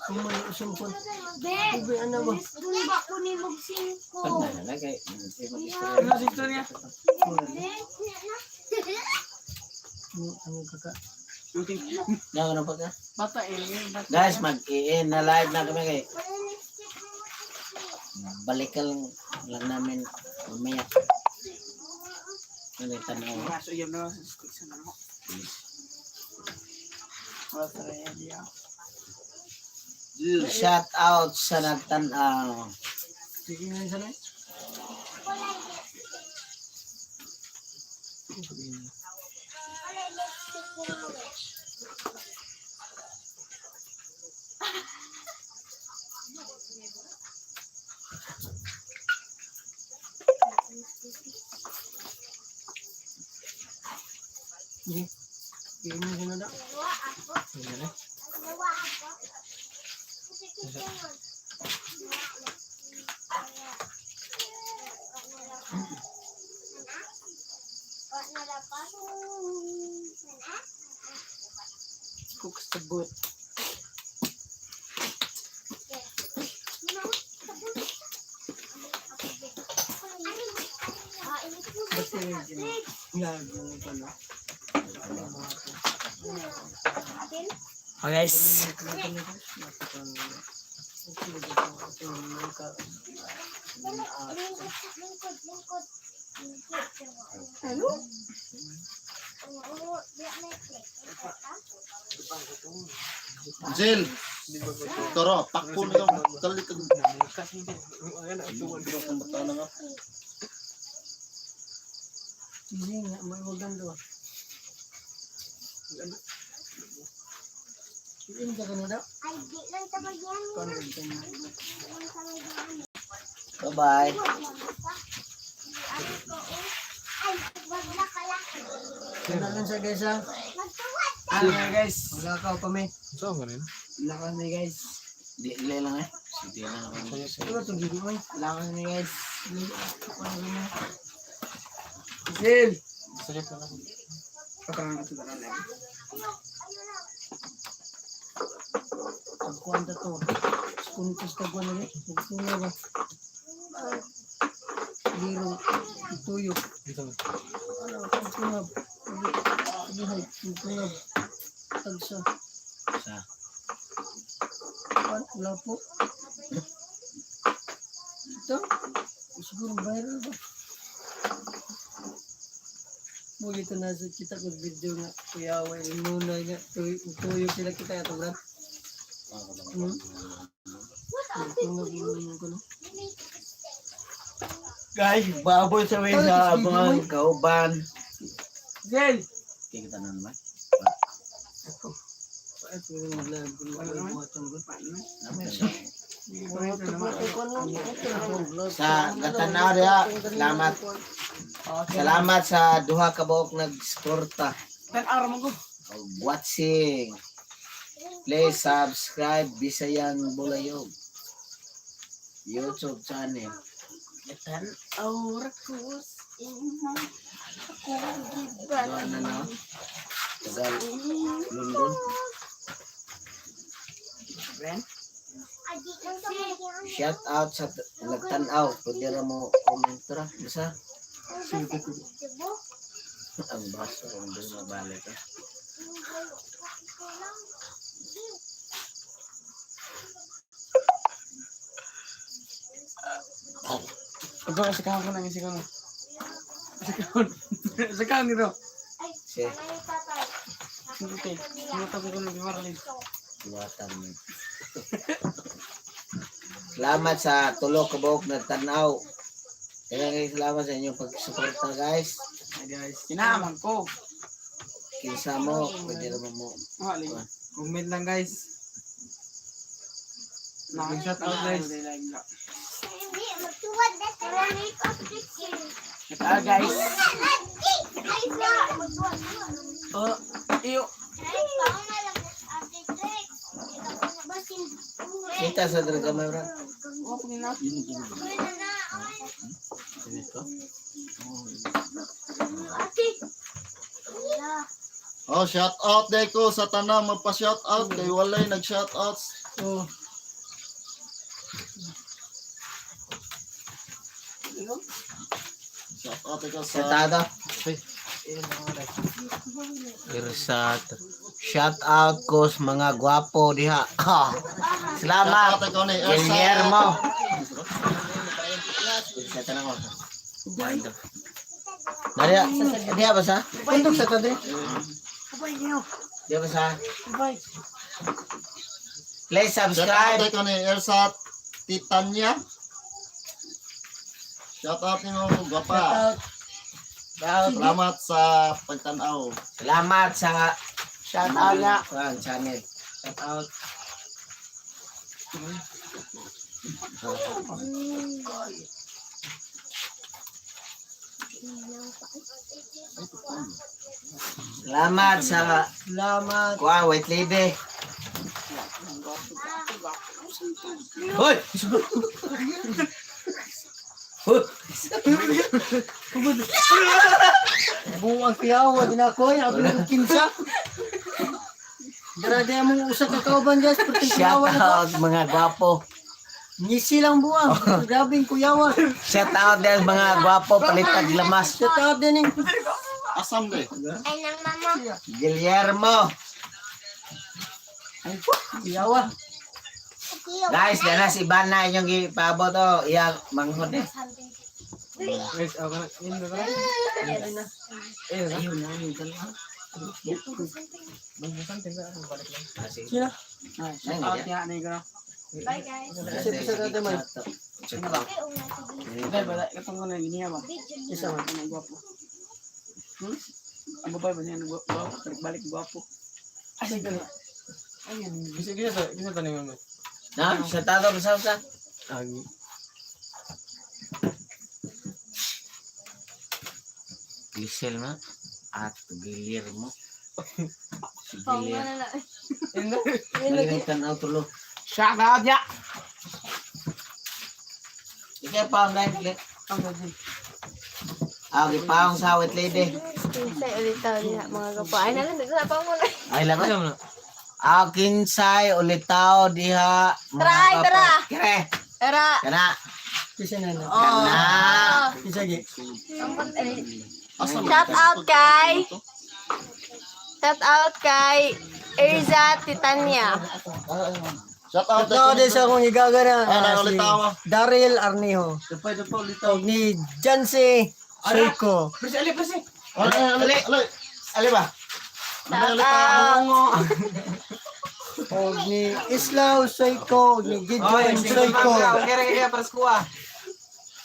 Kuma na usang kuan. Be, Ubi ana ba. dun ba ko ni magsingko? Pag nalagay. Ano si istorya? Be, No, ang kaka. Daw na pa ka? Bata eh. Bata. Guys, mag-i-end na live na kami kay. Balikan lang, lang namin mamaya. Ano yung tanaw? Kaso yun na sa stick sa namo. Wala sa ready ah. Shout out sa nagtanaw. Sige nga sana. Sige. Sige nga sana daw. Cook sa boot. Basta yun. Lagi mo pala. Oh guys. Ano? Jill! Toro, pakpo na lang. Tali ka. Ang bata na nga. Sige nga, may maganda. Sige ka na daw. Ay, di lang tabag yan. Bye-bye. Ay, wag na kala. Wala lang siya guys ha. Magtuwad. Ano guys? Wala ka pa may. Saan ka rin? Lakas na guys. Di, dili lang eh. Sige na ako. Ano itong gigi mo? Langan ni guys. Ano na? Sil. Sakit na lang. Pagkaroon ito na lang. Pagkuhan ta to. Kuntis ta kuhan na rin. Pagtunga ba? Ah, Liro. Tuyo. Dito. Ano? Pagtunga. Lihay. Pagtunga. Tagsa. Sa. Kuhan. Wala po. Ito? Siguro viral ba? Mo gito na sa kita ko video nga kuyaway nunay nga tuyo, tuyo sila kita ato brad. Tungag yung kuno. Guys, baboy sa way sa mga kauban. Sil. Kikita na naman. Ay, kung naglag kung buhaton ko. Sa natanaw diha, salamat. Salamat sa duha ka buok nagsuporta. Tan-araw mo ko. Og watching. Please subscribe Bisayan Bulayog YouTube channel. Tan-aw ra ko sa imo. Ako Doon na no. Tagal London. Ben. Adi lang sa magyan. Shout out sa nagtan-aw. Pwede ra mo comment ra. Basta Cebu. ang baso ang doon mabalik. Eh. Ikaw, sikahan ko lang, sikahan ko. Sikahan. Sikahan dito. Ay, Si ay, tatay. Okay. Sinutan ko ng Marlin. Iwatan mo. Salamat sa tulo ka buok nagtan-aw. Daghang salamat sa inyong pagsuporta guys. Ay guys, kinaman ko. Kinsa mo, pwede ra mo. Wala. Comment lang guys. Shout out, guys. Hindi, magtuwad na sa make-up picture. Ah, guys. Ay, na, magtuwad. Oh, iyo. Ay, paong na lang, Ate Trix. Basin. Kita sa dra gamay bro. Oh, pangina. Uy, na na, ay. Dito. Ate. Yeah. Oh, shout out day ko sa tanang magpa-shout out kay walay nag-shout out. Oh, Shout out ko sa Sa tada. Irsat. Shout out ko sa mga gwapo diha. Salamat. Shout out ko ni Ersa. Guillermo. Sa tanang ko. Daria, diha ba sa? Pundok sa tadre. Diha ba sa? Please Shout out subscribe. ko ni Ersa Titania. Shout out nimo gwapa. Out. Salamat sa pagtan-aw. Salamat sa Shout out na. Kuan channel. Shout out. Salamat sa Salamat. Kuan White Lady. Hoy! Hoy! Buang kuyawa din ako ay abi ng kinsa. Dara di mong usa ka kauban guys, perting Shout kuyawa na to. out mga gwapo. Ngisi lang buang. Grabing kuyawa. Shout out din mga gwapo palitag lamas. Shout out din ning Asam day. Ay, nang mama. Guillermo. kuyawa. Guys, dana si Bana inyong gipabot oh. Iyang manghod eh. Guys, ako na. Yun na ba? Ayun na. Ayun na yung dalawa. Bubuksan, tingnan ako. Balik lang. Ah, sige. Sila. Ay, shout out niya ni ko. Bye guys. Kasi bisa ka tayo, Check out. Ay, una, sige. Dai ba katong ko na niya ba? Video. Isa man. Ang gwapo. Ang babae ba niya gwapo? Balik gwapo. Ay, sige na. Ayun. Gisa gisa to, gisa to ni mama. Na, shout out sa sa. Agi. Giselle ma at Guillermo. Si Paong Guillermo. na na. Yun na. Lagi tanaw tulo. Shout out ya. Kaya pa online. Ah, okay, paong sa wet lady. Kinsay ulitaw diha mga gapo. Ay nalang dito sa pangulo. Ay lang. Ah, kinsay ulitaw diha. Mga Tara, ay, tara. kapo. Kere. Tara. Kana. Kisa na na. Kana. Kisa gi. Shout out kay Shout out kay Erza Titania. Shout out Ito din sa akong igaga na. Ah, ah, si ulitaw. Daryl Arnejo. Dapay dapay ulitaw. Og ni Jancy Soyko. Presi, ali, presi. Alay alay alay. Ali ba? Shout out. Og ni Islaw Soyko. Og ni Gideon Soyko. Kere kere para sa kuha.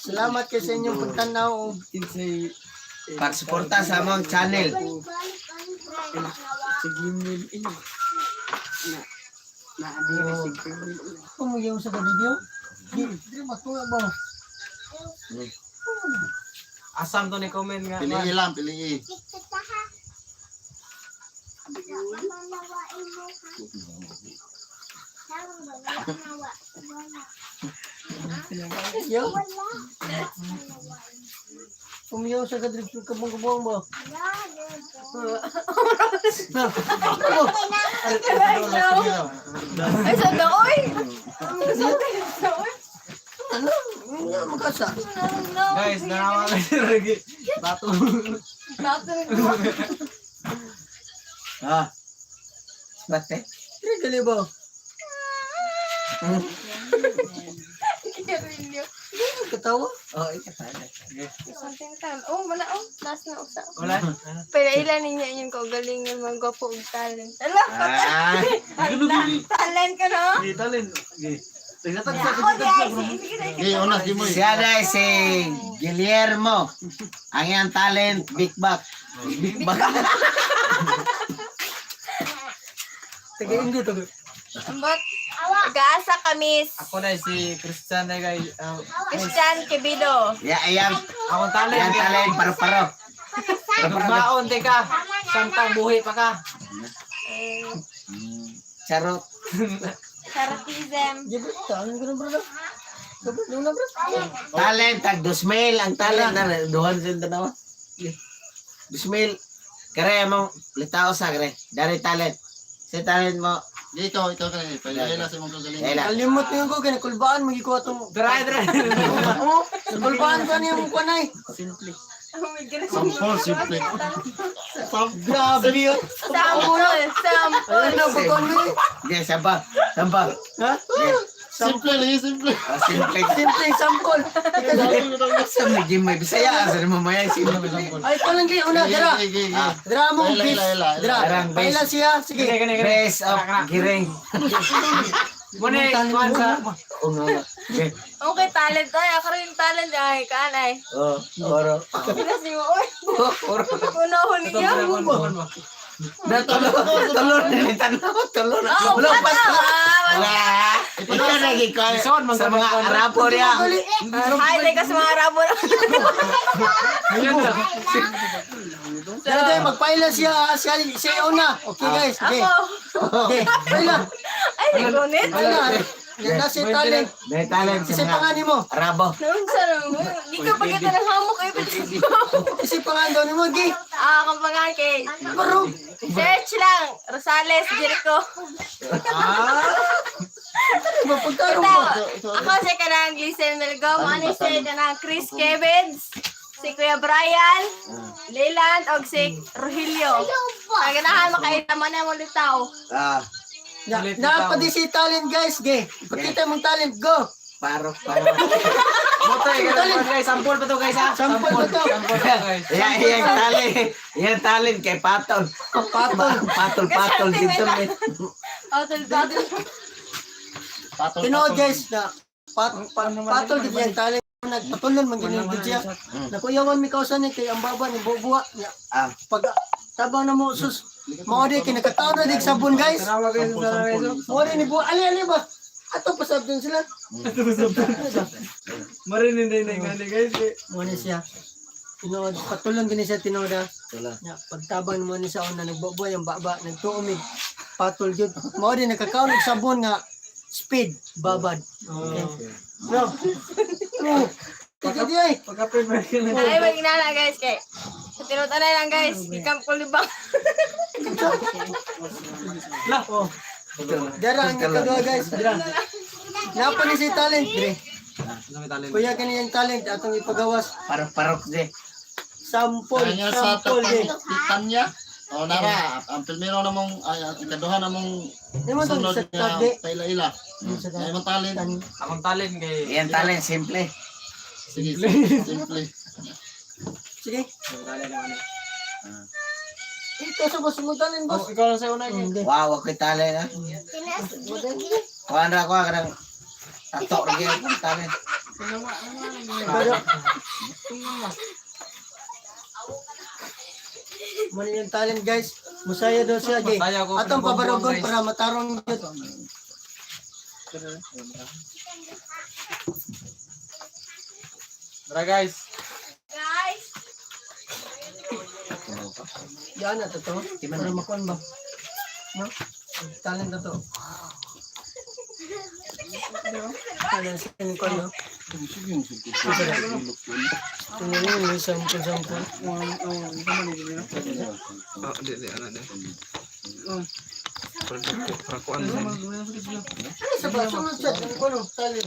Salamat kay sa inyong pagtanaw og Kinsay Pagsuporta sa among channel. si Gmail ina. Na na adire si Gmail ina. Pumuyaw sa video. Di, di matunga ba? Asam to ni comment nga. Piliin lang, piliin. Yo. Pumiyaw sa kadrip sa kabang-kabang ba? Ay sa daoy. Sa daoy. Ano? Hindi magkasa. No. Guys, narawa ka si Regi. Bato. Ah. Bate. Di gali ba? Katawa? Oh, ikatala. Something time. Oh, wala oh. Last na usa. Wala. Pero ilan ninyo yung kaugalingon mga gwapo og talent. Ala, Ah. talent ka no? Di talin. Okay. Tingnan sa Ako di ay sige sige sige. Gi, una gi mo. Siya na si Guillermo. Ang iyang talent, big back. Big back. Taga Indio to. Ambot. Gaasa kamis. Ako na si Christian na guys. Ah, Christian Quevedo. Ya, iyang, akong talent. iyang talent, paro-paro. Nagbaon teka. Samtang buhi pa ka. Eh, Charot. Charatism. Di ba? Talent ko na bro. Dapat na bro. Talent, tag 2,000. Ang talent na, duhan sa tanawa. 2,000. Kare, mong litao sa, kare. Dari talent. Si talent mo. Gi, ikaw, ikaw kani. Piliin lang sa imong kagalingon. Ela. Kalimot niyo ko kay kulbaan magikuha tong. Dry, dry. Oo, kulbaan ko niyo mo kanay. Sampol, simple. Grabe yun. Sample. Sample. Ano na pagkon mo? Hindi, samba. Samba. Ha? Simple lagi, simple. Ah, simple. Simple sample. Sa may may Bisaya, sa mamaya simple. Ay, ko lang gay una dira. Gi, gi, gi. Dira mo Ila, bis. ila, ila, ila. Dira. Darang bis. Paila siya. Sige. Kene, kene, kene. Best of Giring. Muna, kuhan sa... Oo nga. Okay. Okay, talent ay. Ako rin yung talent ay. Kaan ay. Oh, oro. Pinas ni mo. Oy. Oro. Unahon niya. Natulo, tulo na tanaw, tulo na. Oh, Wala pa. wala. Wala. Ikaw lagi ko Ison, sa mga Arabo niya. Hi, teka sa mga Arabo. Dira tayo magpaila siya, ah. Siya siya una. Okay guys, okay. Ako. Okay. Paila. Ay, nagunit. Paila. Yan na si talent. May talent sa Isip mga pangan nimo. Arabo. Noon sa mo. Di ka pagkita ng hamok eh. Isip pangan daw nimo gi. Ah, akong pangalan kay Bro. Search lang. Rosales Jericho. Ano ba pagtarong mo? Ito, ako si kanang Giselle Melgom, ano si kanang Chris Kevins, si Kuya Brian, Leland, og si Rogelio. Ang ganahan makaita man na mo litaw. Ah, Na, naa pa di si talent guys, ge. Pakita mong talent, go. paro, paro. Motoy, guys. Sampol pa to guys ha. Sampol pa to. Sampol pa to guys. Yan, yan talent. Yan talent kay Patol. Patol, patol, patol dito. Patol, patol. Patol, Tinuod patol. guys na patol gid yan talent nagpatulon man gid gid siya. Nakuyawan mi kausan ni kay ang baba ni bubuwa niya. Ah. Pag tabang na mo sus mao di kay nakataon na dig sabon guys. Tanawa guys, tanawa guys. Mao di ni buwa ali ali ba. Ato pa sabon sila. Marinig na yung nga guys. eh. Mo ni siya. Tinuod patulon gini siya tinuod ah. Wala. Nya pagtabang mo ni sa una nagbubuwa yung baba nagtuo mig patol gyud. Mao di nakakaon og sabon nga speed babad. Okay. No. Oh. Ikaw di ay. Pagka-prepare ka na. Ay, mag-inala guys kay. Sa tinutanay lang guys, ikam ko libang. Oh. Dara ang ikaduha guys. Dara. Napa ni si talent dire. Ano may talent? Kuya kaniyang talent atong ipagawas. Parok parok de. Sampol, Kanya sa sampol di. Titania. O nara, ang primero namong ay ang ikaduha namong Imo tong sunod sa nga top di. paila-ila. Sa Ay imong talent. Akong talent kay Iyan talent simple. Sige, simple. Sige. Akong talent naman eh. Ikaw sa boss mo talent boss. Oh, ikaw lang sa una kay. Hindi. Wow, ako'y talent ha. Tinas. Kuhan ra ko kanang tato ra gyud akong talent. Pero Muna yung talent guys. Musaya daw siya gay. Masaya ko, Atong pinabubuhan, pabarugon guys. para matarong yun. Tara guys. Guys, Yan na to. Para makuan ba? No? Talent na to. Ano sa kuan no? Tingnan mo yung sampol sampol. Oh, di di ano di. Para kuan na. Ano sa ba? Sunod sa kuan no? Talent.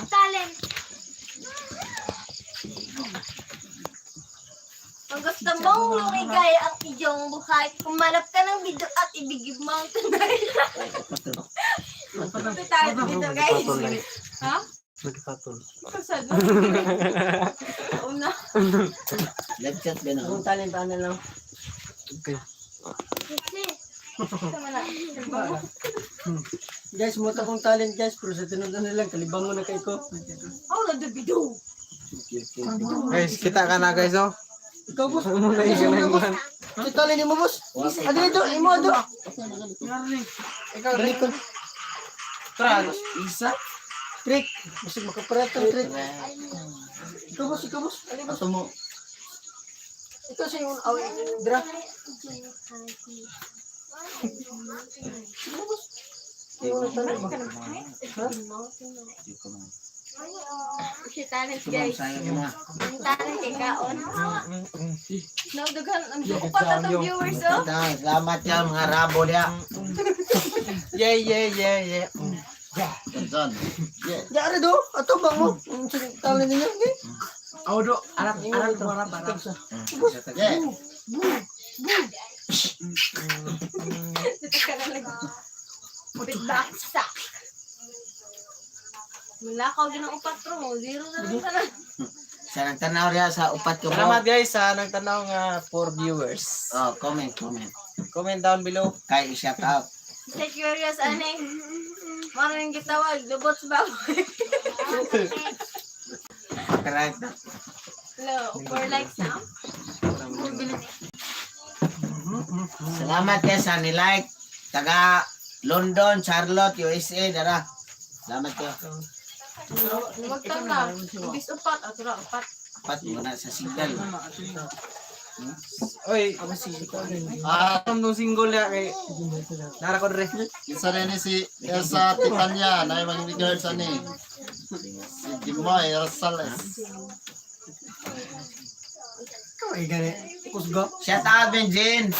Talent. kung gusto mong lumigay ang iyong buhay, kumanap ka ng video at ibigay mo ang tunay. Ito tayo dito guys. Ha? Nagpatol. Kasad mo. Una. Live chat ba no? Kung talent ano lang. Okay. Tama na. Guys, mo to kong talent guys, pero sa tinod na lang kalibang mo na kay ko. Oh, the video. Guys, kita ka na guys oh. Ikaw boss. Ikaw boss. Si talent mo boss. Ano ito? Imo do. Ikaw Balik ko. Tara. Isa. Trick. Basig makaparat ang trick. Ikaw boss, ikaw boss. Ali boss. Ato mo Ikaw sa yung aw dra. Ikaw boss. Ikaw na talent ba? Ha? Si talent guys. Sayang yung mga. Ang talent kay kaon. Naudughan ang upat na tong viewers oh. Tanda, Salamat yan mga rabo niya. Yeah, yeah, yeah, yeah. Gansan. Yeah. Ya are do. Ato bang mo? Ang sa talent niya. Okay. Oh, do. Arap, Imo arap, dito. arap, arap. Yeah. Dito ka na lang. Baksa. Wala ka ginang upat ro. Zero na lang tanan. Sa nagtanaw niya sa upat ko. Salamat guys sa nagtanaw nga four viewers. Oh, comment, comment. Comment down below. Kay i-shout out. Sa curious ani. Maraming gitawag lubot sa baboy. Correct. Hello, four likes na. Salamat kay sa ni-like. Taga London, Charlotte, USA, dara. Salamat kayo. Huwag ka na. Imbis upat. Ato ra, upat. Upat mo na sa signal. Oy, Ah, nung single ya kay Nara ko dre. isa rin ni si Elsa Titania na yung regards ani. Si Jimoy Rosales. Ikaw ay gani. Kusga. Shout out Benjin.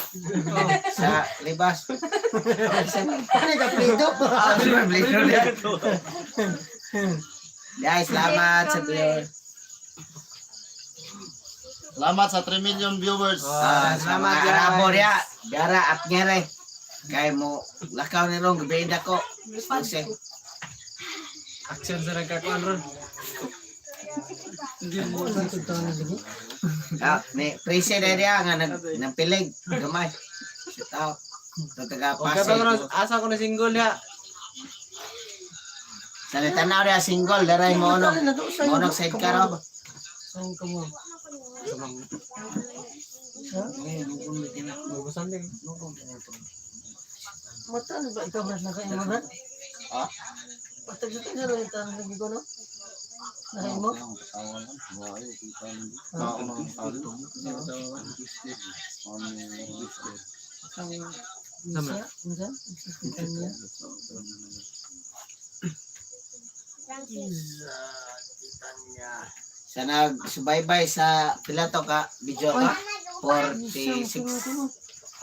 Sa Libas. Ano ka plito? Ah, Guys, salamat sa viewers. Salamat sa 3 million viewers. Ah, Salamat, salamat guys. Arabo riya. Dara at ngere. Kay mo lakaw ni rong gabi ko. Kasi Action sa nagkakuan ron. ah, ni Prisi na riya nga nag nagpilig gamay. Shout out. Sa taga O kato ko Pasig. na asa ko na single ya. Sa tanaw riya single daray mo ano. Mo ono sidecar oh. Saan ka mo? Bubusan din. Mata ano ba ikaw Brad nakain mo Brad? Ah? Patag sa tayo lang ito ang lagi ko no? Nakain mo? Unsa? Unsa? Unsa? Unsa? Isa, Titania. Sa nagsubaybay sa pila to ka video ka? 46.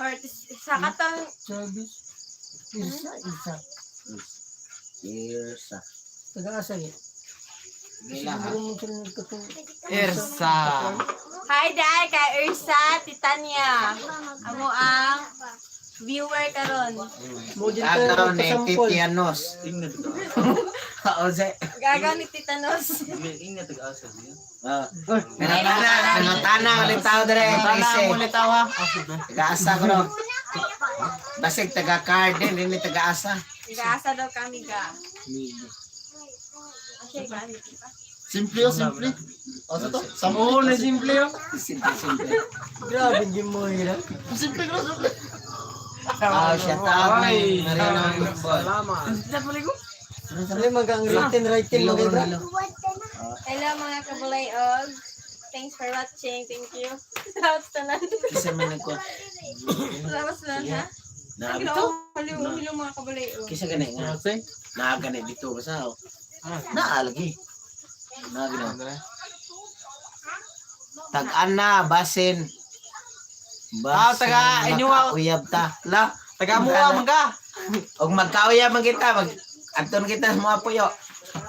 Or sa katong Jarvis. Isa, isa. Irsa. Taga-asa eh. Gila ha. Siguro mo sila nagkatong. Irsa. Hi Dai kay Ursa Titania. Amo ang viewer karon. Mo din tayo Agaw ni nagkasampol. Titianos. Oo, sa. Gagaw ni Titanos. Ah. Nangutana, nangutana ulit tao dire. Tana mo ulit tawa. Taga-asa ko no. Basig taga card din, hindi taga-asa. Gaasa daw kami ga. Okay, ba? Simple oh, simple. O sa to? Sample. Oo, na simple oh. Simple, simple. Grabe, hindi mo hira. Simple ko, simple. Ah, shout out Ay, ni Mariano Boy. Salamat. Ang ko. Alam, mag ang written, written, Hello, mga bra. hello. Hello mga kabulayog. Thanks for watching. Thank you. Salamat sa tanan. Kisa man nagko. Salamat sa tanan ha. Na Ang bito. ginoo, haliw, haliw mga kabulayog. Kisa gani nga. Na gani dito basta. oh. Na lagi. Na gani. Tag-ana basin. Ah, taga inyo, ah. Uyab ta. La, Taga muha man ka. og magkauyab man kita, mag anton kita sa mga puyo.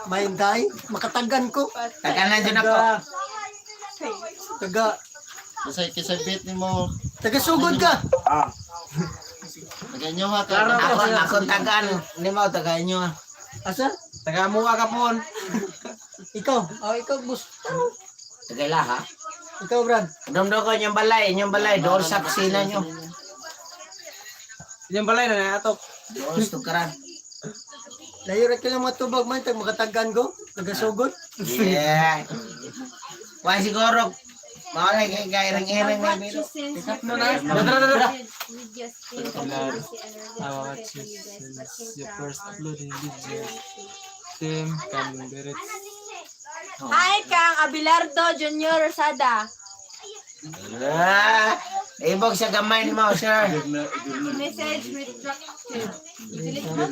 Mahinday, makatagan ko. Tag-ana dyan ako. Taga, Kasi kisay bit nimo. taga sugod ka. Taga inyo ha ka. Ako ako tagaan nimo taga inyo. ah. Asa? Taga muha ka pon. Ikaw. Oh, ikaw, boss. Taga ila ha. Ikaw, Brad. Dumdo ko inyong balay, doon sa kusina nyo. Inyong balay na naatop. Doon sa tukaran. Layo ra kailang matubag man, tag makatagan ko. Taga sugod. Yeah. Why siguro, maulay kay kairang-irang na Watch biro. you since your na na. first Tara, tara, tara. uploaded videos in controversy and I really watch for you you guys since watching your from first our uploading video. Team Canberra. Hi kang Abelardo Junior Rosada. Ah, ibog sa gamay ni mo, sir. Message retracted. Delete mo?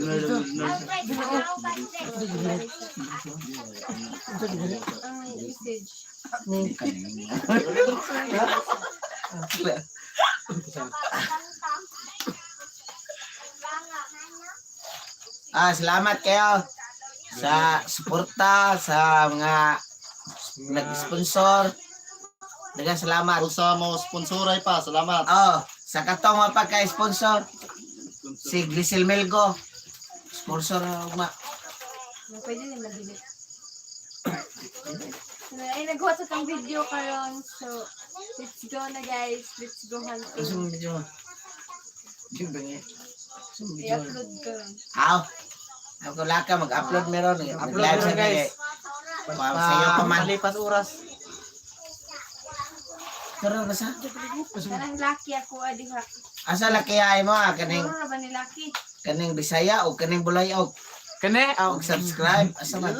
Ang message. Ah, salamat kayo sa suporta, sa mga nag-sponsor. Daghang salamat. Kung sa mo sponsoray pa, salamat. Oh, sa katong mapagka-sponsor, si Grisel Melgo. Sponsor na ugma. No, pwede na mag-delete. Ay, nag-watch sa tong video karon. So, let's go na guys. Let's go Gusto hunting. mo video mo? Di ba nga? Gusto mo video mo? I-upload ko. Aw. Ako laka mag-upload meron. Upload Mag-live sa meron, guys. guys. Pa sa iyo pa man. Palipas oras. Pero basta. Kanang lucky ako, adi ha. Asa laki ay mo ah kaning Puro ra ba ni lucky? kaning Bisaya o kaning Bulayog. Kane, aw. Og subscribe asa man.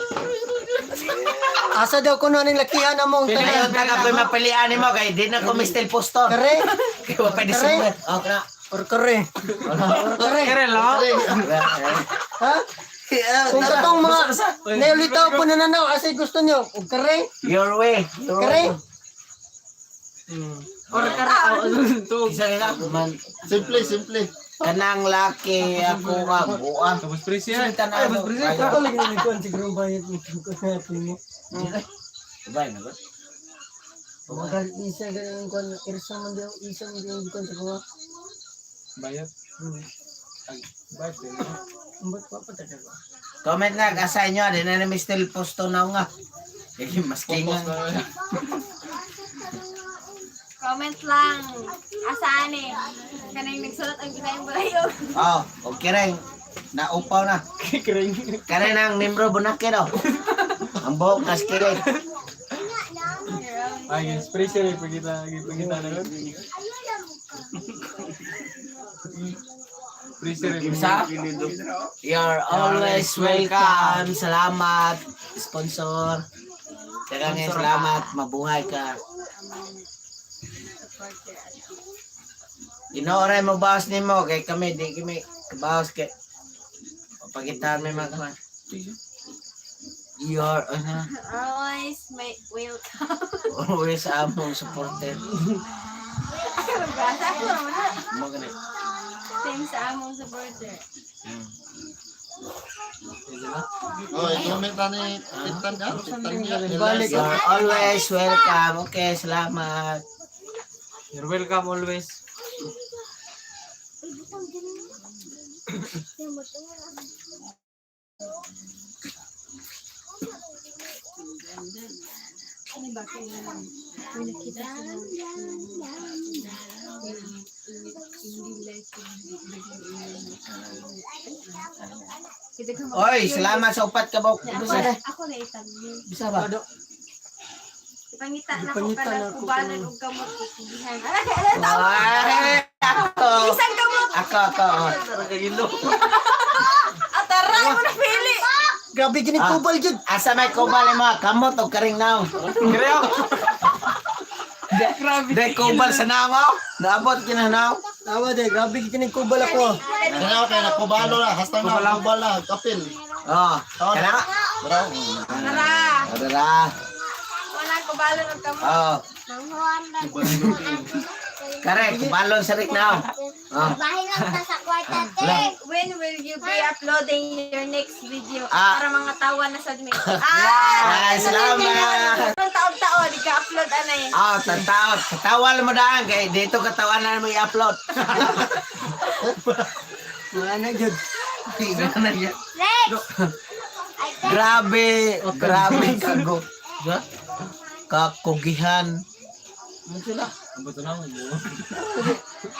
Asa daw kuno aning lakihan among Ayon tanan. ta ka ko'y mapilian nimo kay di na ko mistil poston. Kare Kay wa pa December. Oh, kana. or kare. Or kare. Kare lang. Ha? Kung katong mga neolitaw po nananaw, asay gusto nyo? Og kare? Your way. Your Kare? way. Or kare, aw. Tug. Isa ka man. Simple, simple. Kanang laki ako ka buang. Tapos presyo. Ay, Ay, mas presyo. Ito lagi na nagkuhan siguro ang bayad mo. Kuhan natin mo. Bye na ba? Magal isa ganun kuhan. Irsa man daw, isa man daw kuhan sa kuha. Bayad. Ay, bayad. din. Ba't pa pa ba? Comment na asa inyo di na ni mistil posto na nga. Eh, maski nga. Comment lang. Asaan eh? Kanang nagsulat ang ginayang bulayog. Oh, okay rin. Naupaw na. Kare nang Nimro Bunake daw. Ang buhok kas kilig. Ay, guys, presyo rin. Pagkita, pagkita na rin. Presyo rin. Sa? You're always welcome. Salamat, sponsor. Daghang salamat. Mabuhay ka. Ginooray mo bawas nimo kay kami di kami kabawas kay pagitan may mga kaman. Your, ano, Always may welcome. always among supporter. Ay, magbasa ako naman na. Mo gani. Thanks sa among supporter. Oh, i-comment na ni Titan ah, Titan niya. Balik. You're always welcome. Okay, salamat. You're welcome always. Ano ba kaya may nakita sila hindi like Oy, salamat sa upat ka ba? Ako, ako na itagyo. Bisa ba? Ipangita na ko Ipangita na kanang ko kubanan og kamot kugihan. Ala kay ala tao. Ay, ako. Isang kamot. Ako, ako. Atara mo na pili. Grabe gini kubal jud. Asa may kubal mo kamot og karing naong. Creo. Grabe. Dai kubal sa naong. Oh. Naabot kina naong. Tawa de, grabe gini kubal ako. Kaya kay nakubalo na, hasta na kubalo na, kapil. Oh, kana. Bro. Tara. Tara. Wala kubalan og kamot. Oh, Manghuam na. kare kubalon sa rik naong. Oh. Bahay lang ta sa kwarta, te. When will you be uploading your next video? Ah. Para mga tawa na sad mi. Ah! Ay, salamat. Ang taog-taon, di ka upload anay. Ah, tataw, tatawa mo daan kay dito katawanan mo i-upload. Mga anak jud. Next! Grabe, grabe kago. Kakugihan. Abot na ako.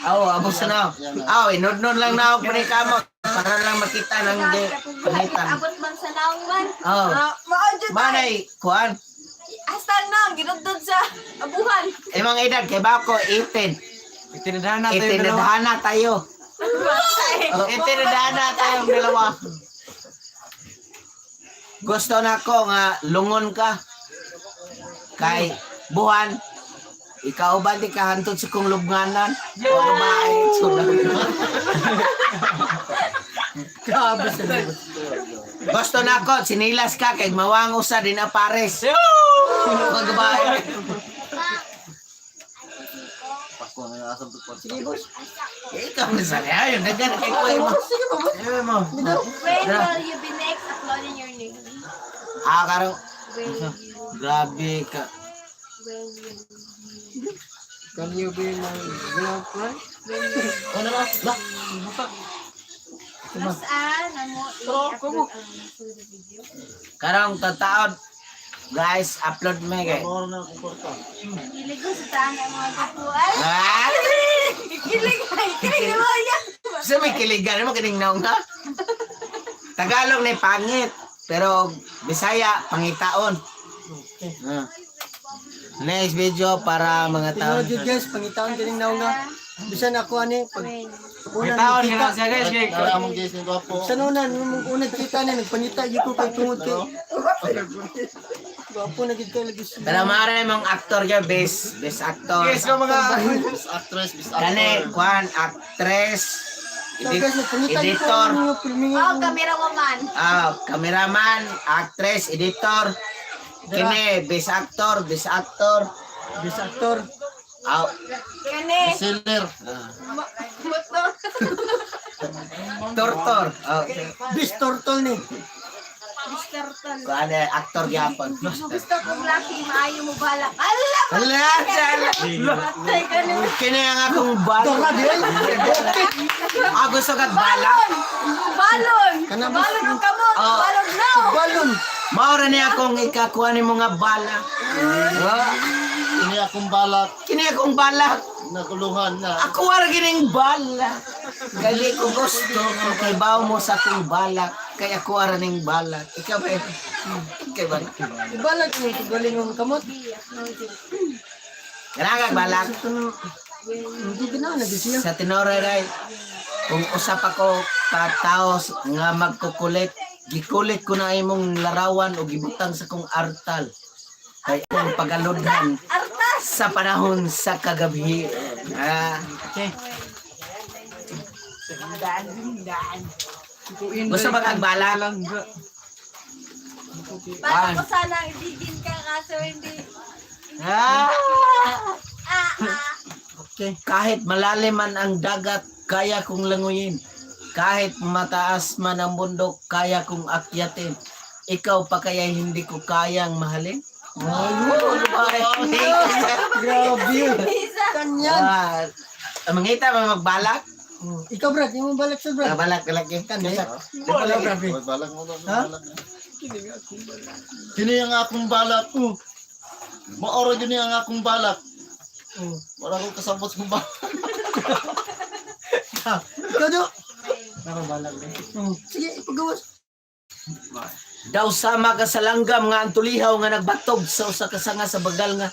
Aw, abot sa naong. Aw, inudnod lang na ako kamot para lang makita ng di panitan. Abot man sa naong man. Oh. Ah, mao jud. Manay, kuan. Hasta na ginudod sa abuhan. Imong edad kay bako 18. Itinadahan na tayo dalawa. Itinadhana tayo. Matay. Oh, Itinadhana tayong dalawa. Gusto na ko nga lungon ka. Kay buhan ikaw ba di ka hantod sa kong lubnganan? Yeah! Babae. Grabe sa libot. Gusto na ko, sinilas ka kay mawang usa din ang pares. Mga babae. Pasko na yung asam to. Sige boss. Ikaw na sana. Ayun, daghan kay kuya mo. Sige ba boss? Ayun mo. When will you be next uploading your next? Ah, karong When you grabe ka. when you Can you be my girlfriend? Oh, na la. Nasaan na mo i-upload ang sunod video? Karong tataon. Guys, upload me kay. Moro na akong kwarta. Kilig ko sa taan ang mga kapuan. Ah! Kilig ay, kilig mo yan. Sa may kiligan mo kining naong ha? Tagalog ni pangit, pero Bisaya pangitaon. Okay. Ah. Next video para mga tao. Tinuod jud guys, pangitaon kining naong nga. Bisan ako ani pag When? una Pangitaon nagkita. ka na siya guys. Kay Kaya among guys ni gwapo. Sa una nung una kita ni nagpangita jud ko kay tungod kay. Gwapo na gid kay lagi siya. Pero maaari mong actor ka, best, best actor. Guys, ko mga Best actress, best Kani, actor. kwan, actress, So guys, nagpangita jud ko editor, ang mga filming. Oh, camera woman. ah, cameraman, actress, editor, kini, best actor, best actor, Best actor. ah, Kani. Seller. Motor. tortor, oh, Best turtle ni. Mr. Tol. kwan, eh, actor gyapon. Gusto kong laki, maayo mo balak. Ala! Hala, hala. Matay ka ni. Kini ang akong balak. Dora di ay. Ah, gusto kag balak? Balon! Kana ba- Balon ang kamot! Oh. Balon now! Balon. Maura ni akong ikakuha ni mga balak. Ah, Kini akong balak kini akong balak. naguluhan na. Ako wala gining balak. Kay di ko gusto kung kay bawo mo sa akong balak. Kay ako ara ning balak. Ikaw ba? Ikaw ba? Ibalag ni galing ang kamot. Kanang balak. Hindi gina na siya. Sa tinore ray. Kung usap ako ka tao nga magkukulit, gikulit ko na imong larawan o gibutang sa kong artal. Kay akong pagaludhan sa panahon sa kagabi. Ah, Okay. Gusto ba kag balak? Langga. Bata ko sana ibigin ka kaso hindi. Ah! Ah, ah. Okay. Kahit malalim man ang dagat, kaya kong languyin. Kahit mataas man ang bundok, kaya kong akyatin. Ikaw pa kaya hindi ko kayang mahalin? Grabe yun. Isa. Kanyan. Ah, mangita ba magbalak? Ikaw, Brad. Yung balak sa Brad. Ah, balak lagi. Kani. Balak, grabe. Oy, balak mo to, Ha? balak. Kini ang akong balak. Maoro yun ang akong balak. Oh. Wala akong kasabot sa akong balak. Ah, ikaw do. Ako balak din. Sige, ipagawas. Daw sama ka sa langgam nga ang tulihaw nga nagbatog sa usa ka sanga sa bagal nga.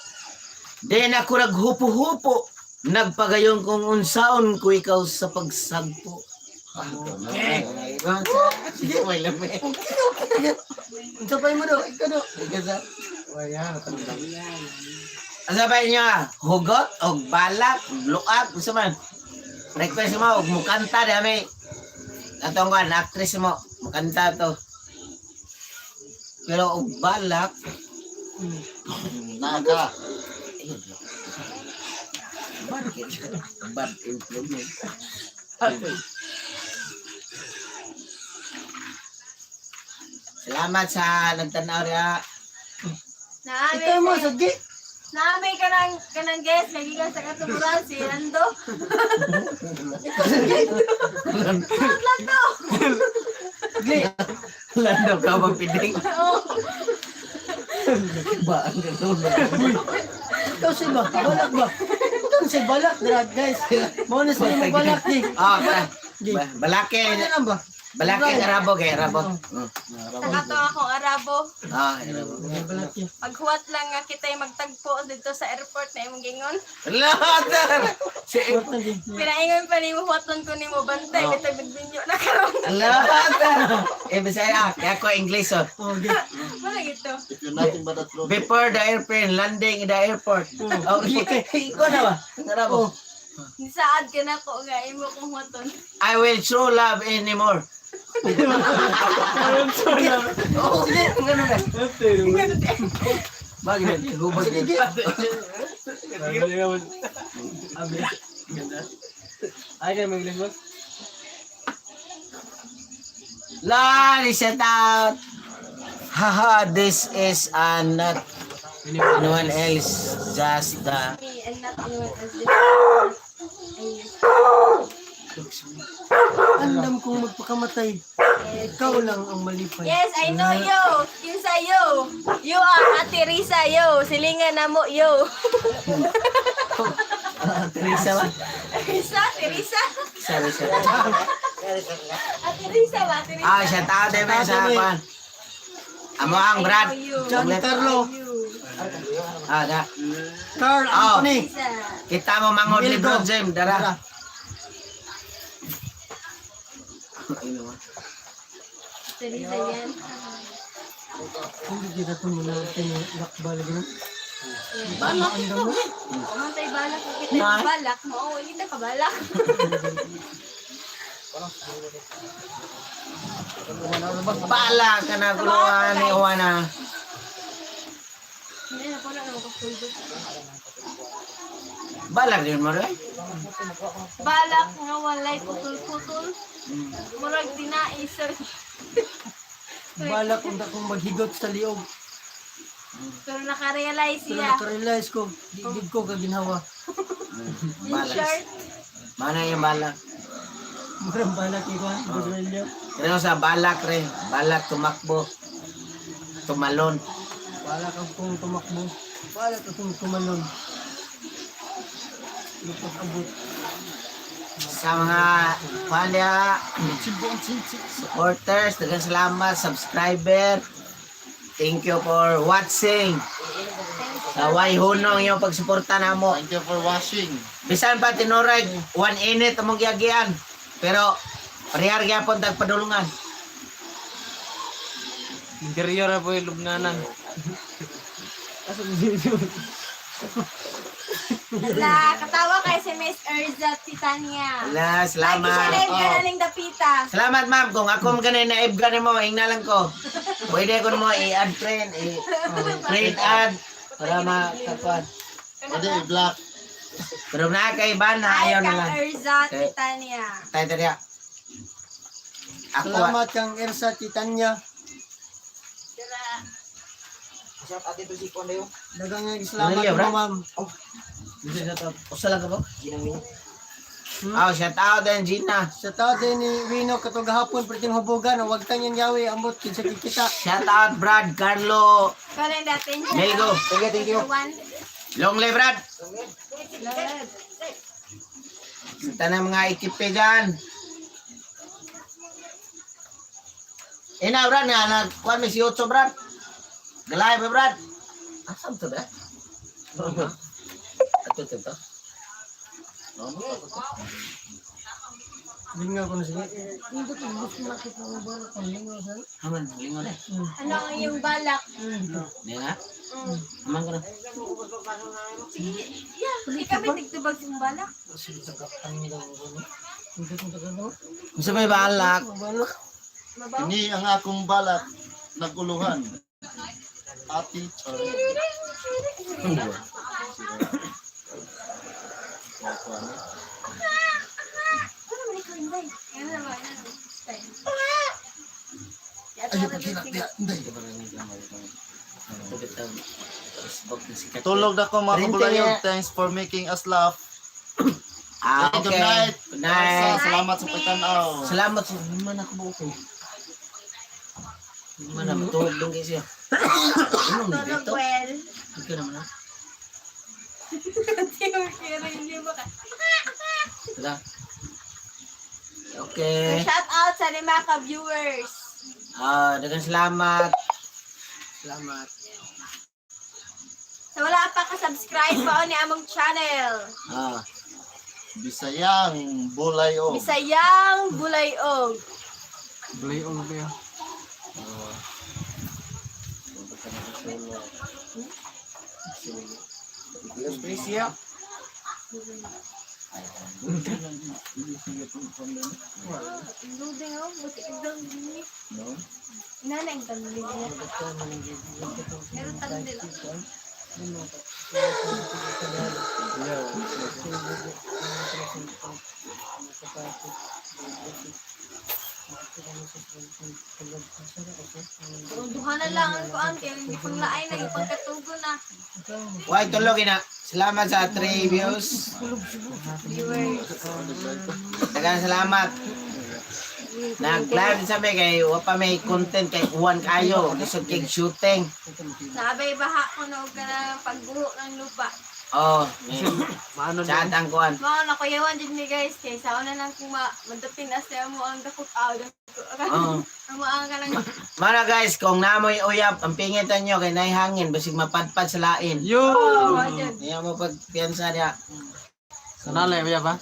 Din ako naghupo-hupo. Nagpagayon kung unsaon ko ikaw sa pagsagpo. Okay. Sige, may lami. Okay, okay. Unsa pa mo do? Ikaw do. Wala, natanong lang. Asa ba inyo ah? Hugot og balak, og luag, unsa man? Request mo og mukanta di may. Atong kan actress mo, mukanta to. Pero og balak, Naga. bad influence. Salamat sa nagtanaw riya. Naami. Ikaw mo, sige. Naami ka ng, kanang guest. Nagigan sa katuburan si Nando. Lang to. Gli. Lando ka magpiding. Oo. Ba ang ganun? Ikaw si ba? Balak ba? Ikaw si balak, drag guys. Mo na sila mo balak di. Ah, Gi. balake. Ano lang ba? Balake ang Arabo kay Arabo. Sa kato akong Arabo. Ah, Arabo. Balak di. Paghuwat lang nga kita'y magtagpo dito sa airport na imong gingon. Lahat. Si Balak na di. Pinaingon pa nimo huwaton ko nimo bantay Oh. bitag nagbinyo na karon. Lahat. Eh Bisaya, kaya ko English oh. Oh, gi. Wala gito. If you're nothing but a trophy. Before the airplane landing in the airport. Oh, okay. Ikaw na ba? Ang Arabo. Oh. Nisaad ka na ko nga imo kong huwaton. I will show love anymore. Oh, sige, ganun na. Bagay na, hubag Sige, yun. gi. Ay, kaya may English boss? Lord, shout out. Haha, this is not anyone else, just the... Me and not anyone else. Ayun. Andam kong magpakamatay. Ikaw lang ang malipay. Yes, I know you. Kinsa yo. You are Ate Risa yo. Silingan na mo yo. Teresa ba? Risa, Ate Risa. Sorry, sorry. Ate Risa ba? Ate Risa. Ah, shout out din sa kwan. Amo ang Brad. I know you. John Carlo. Ah, da. Carl Oh. Anthony. Risa. Kita mo mangod ni Milgo. Bro Jim, dara. Ate Risa yan. Hindi kita ito muna tinakba lagi na. Balak Andam mo. Kumantay balak ko kita balak mo. Oh, hindi ka balak. Bala ka na guluhan ni Juana. Hindi na pala na makapuldo. Balak din mo rin. Balak nga walay putol-putol. Murag dinai sir. Balak kung akong maghigot sa liog. Pero nakarealize Pero siya. nakarealize ko, di gid ko kaginhawa. In Balak. short, Mana yung balak? Murang balak ikaw, Gabrielio. Pero sa balak rin. Balak tumakbo. Tumalon. Balak akong tumakbo. Balak akong tumalon. Pero pag-abot, Sa mga kwan supporters, daghang salamat, subscriber. Thank you for watching. Sa way hunong yung pagsuporta namo. Thank you for watching. Bisan pa tinuray, one init among giagian. Pero parehar gyapon tag padulungan. Interior na po yung lubnanan. Ala, katawa kay si Miss Erza Titania. Ala, Ay, salamat. siya na yung dapita. Salamat ma'am. Kung ako man ganay naib gani mo, ingna lang ko. Pwede ko mo i-add friend, i-friend add para makakuan. Pwede i-block. Pero na kay Ban na Hi ayaw na kang lang. Erza Eh. Titania. Tayo tayo. Ako. Salamat kang Ersa Titania. Shout out dito si Kondo. Daghang salamat Ano, bra? mo, ma'am. Usa lang ka ba? Oh, shout out din Gina. Shout out din ni Wino katong gahapon perting hubugan, wag tanyang yawi ambot kinsa kita. Shout out Brad Carlo Calling the attention. Melgo. Thank you, thank you. One. Long live Brad. Sa tanang mga ikipe dyan. Ina Brad nga nagkuan mi si Otso Brad. Galay ba Brad? Asam to ba? Ato to to. Lingaw ko na sige. Hindi ko gusto makita mo ba kung lingaw sa. Haman lingon eh. Ano ang iyong balak? Di nga? Haman ko na. Sige, yeah. Ikaw may tigtubag sa iyong balak? Hindi ko tagalog. Unsa may balak? Balak. Mabaw? Ini ang akong balak naguluhan. Ati Charlie. Ano man ikaw, Inday? Ano naman, ano? Style. Ay, pagkilak diya. Hindi. Tulog. Tulog na ko mga Rente kabulayog. niya. Thanks for making us laugh. Ah, Hey, okay. good night. Good night. Salamat sa pagtanaw. Salamat sa man ako buko. Man na matulog dong kasi. Anong Tulog dito? well. Ikaw naman ah. Hindi mo kira, hindi mo ka. Tara. Okay. Shout out sa lima ka viewers. Ah, daghang salamat. Salamat. Sa wala pa ka-subscribe pa ni among channel. Ah, Bisayang Bulayog. Bisayang Bulayog. Bulayong ba yun? Space Loading oh, buti ang dami. No? Inana ang dami niya. Meron tandil. Duha na lang ang kuan kay hindi pang laay na ipagkatugo na Why tulog ina. Salamat sa 3 views. viewers. Daghang salamat. Nag-live sa mi kay wa pa may content kay uwan kayo. Lisod kay shooting. Sabay baha ko na og kanang pagbuho ng lupa. Oh, may Maano chat ang kuan. Mao na kuyawan jud mi guys kay sa una nang kung madapin na siya mo ang dakot aw. Oh. Amo ang kanang Mana guys, kung namoy uyab, ang pingitan nyo kay nay hangin basig mapadpad sa lain. Yo! oh, jud. Ayaw mo pagpiyansa niya. Sanalay ba ba?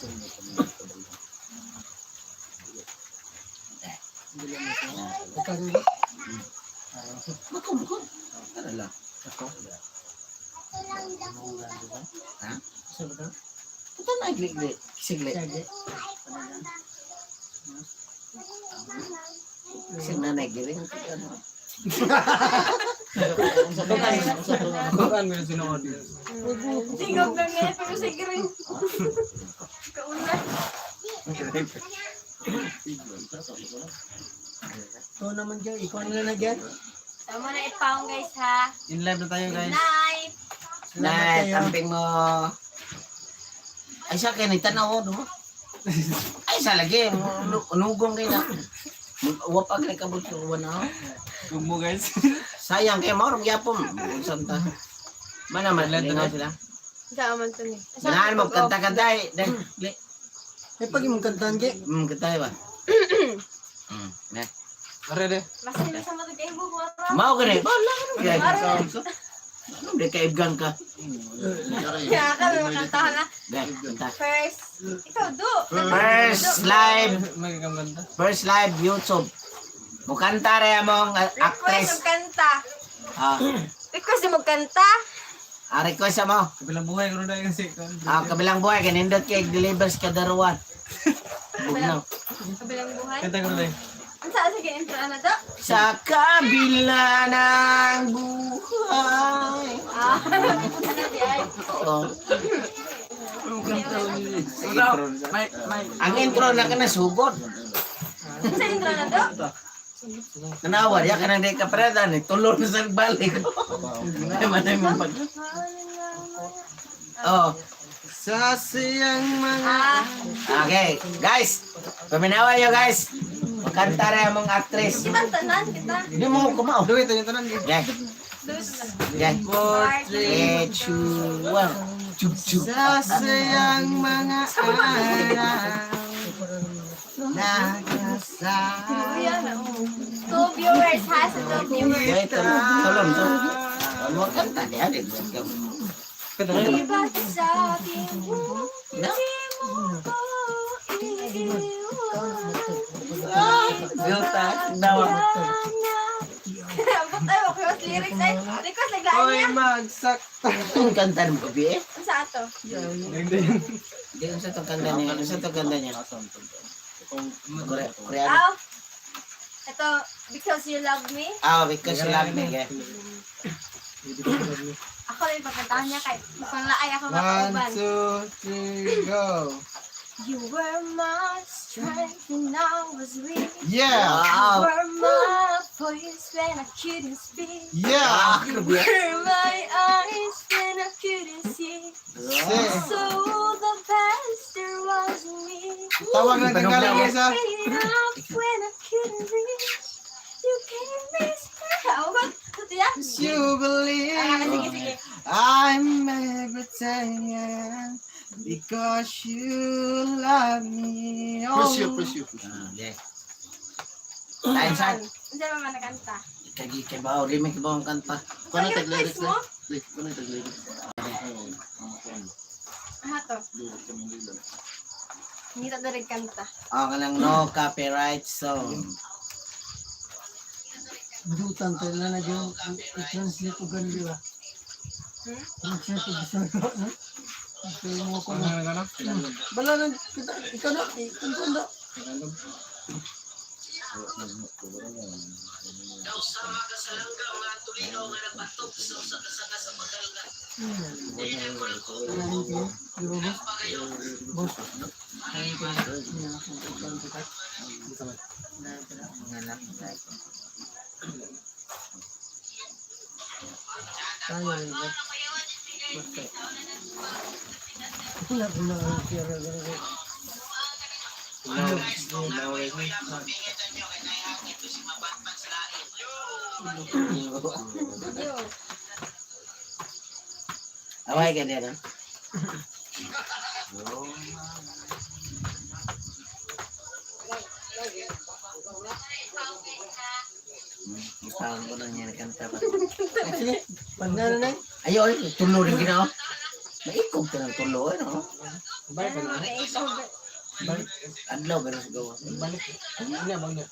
Makumkun. Tara lang. Ako. Ha? Ito na, gli, Sigli. Kasi nanay, giring. Kuan mo yung sinuod. Tingog na nga pero sige rin. Kauna. Ito naman dyan, ikaw na lang dyan. Tama na ipaong guys ha. In live na tayo Good guys. night. Salamat Nay, kayo. tamping mo. Ay, sa akin, itanaw, no? Ay, sa lagi, unugong kayo na. Wapag na kabot yung uwan na. Kung mo guys. Sayang kayo, maurong yapon. Usam ta. Mana man, lingaw sila. Sa man to ni. Ganahan mo, kanta-kanta eh. Dahil, Ay, pag imong kantahan, Ge. Kanta ba? Ne. Are de. Basta hindi sa matag kay mo ra. Mao ka rin. Wala ka nung gaya. Anong di kaibgan ka? Kaya ka makantahan na. Gaya, kanta. First, ikaw do. First live, Magiging ganda. first live YouTube. Mukanta rin among Request actress. og kanta. Ah, Request mo kanta. request mo. Kabilang buhay ko na kasi. Ah, kabilang buhay, kanindot kay delivers kadaruan. Bugnaw. Kabilang buhay. Kanta ko na Ang sa sige. Sige, intro na to. Sa kabila ng buhay. Ah, ano di ay? Oo. Sa intro na. May, may. Ang intro na ka na sugod. Sa intro na to? Tanawa, ya ka nang di ka preda ni tulo na sa balik. Ay manay mo pag. Oh, Sa siyang mga Ah, okay. Guys, paminawa nyo guys. Makanta na yung mga actress. kitang tanan, kita. Hindi mo kumao. Duit yung tanan. Okay. Duit na. Okay. 4, 3, 2, 1. Chug, chug. Sa siyang mga araw nakasama Kuya na. Oh. Two viewers ha, sa two viewers. Okay, tulong, tulong, tulong. Mo kanta niya, di ba? Iba sa aking No? hindi mo ko iiwan. Gilta, dawa. Ambot tayo, okay, mas lyrics ay. Request naglaan Oy, niya. magsakta. Ang kanta ng gabi eh. Ang sa ato? Hindi, unsa tong kanta niya? Unsa tong kanta niya? Koreano. Aw. Ito, Because You Love Me. Ah, because you love me. Yeah. Ako lang yung pagkantahan niya kay panglaay ako 1, makauban. 2, 3, go. You were my strength when I was weak. Yeah! You Wow. were my voice when I couldn't speak. Yeah! You were my eyes when I couldn't see. Six. So the best there was in me. Tawag ng Tagalog isa. Straight up when I couldn't reach. You gave me strength. Oh, what? Ito yan? You believe Ah, sige, sige. I'm everything because you love me. Oh. Pursue, pursue, pursue. Ah, yeah. Tayo sa Hindi naman nakanta. kagi kay bao di may kibaw ang kanta. Kuno Ay, tag lyrics voice mo? na. Kuno tag lyrics. Ay, ang kuan. Ah, to. Lyrics kami nila. Hindi ta direct kanta. Ah, kanang no copyright song. Dutan tayo na yung i-translate ko ganun, di ba? Translate ko gusto ko, no? Ito mo ko na. Bala na, kita, ikaw na, ikaw na. Di ba, boss? Boss. Tayo, di ba? Basta. Wala ko na ang pera, ganun. Yo. Away ka din, ah. Gustahan ko na niya kanta pa. Sige, pag nananay, Ayo, ay, tulo rin ginawa. Maikog ka ng tulo, ano? Ano makaisog? Adlaw, pero sa gawa. Ano bang niya?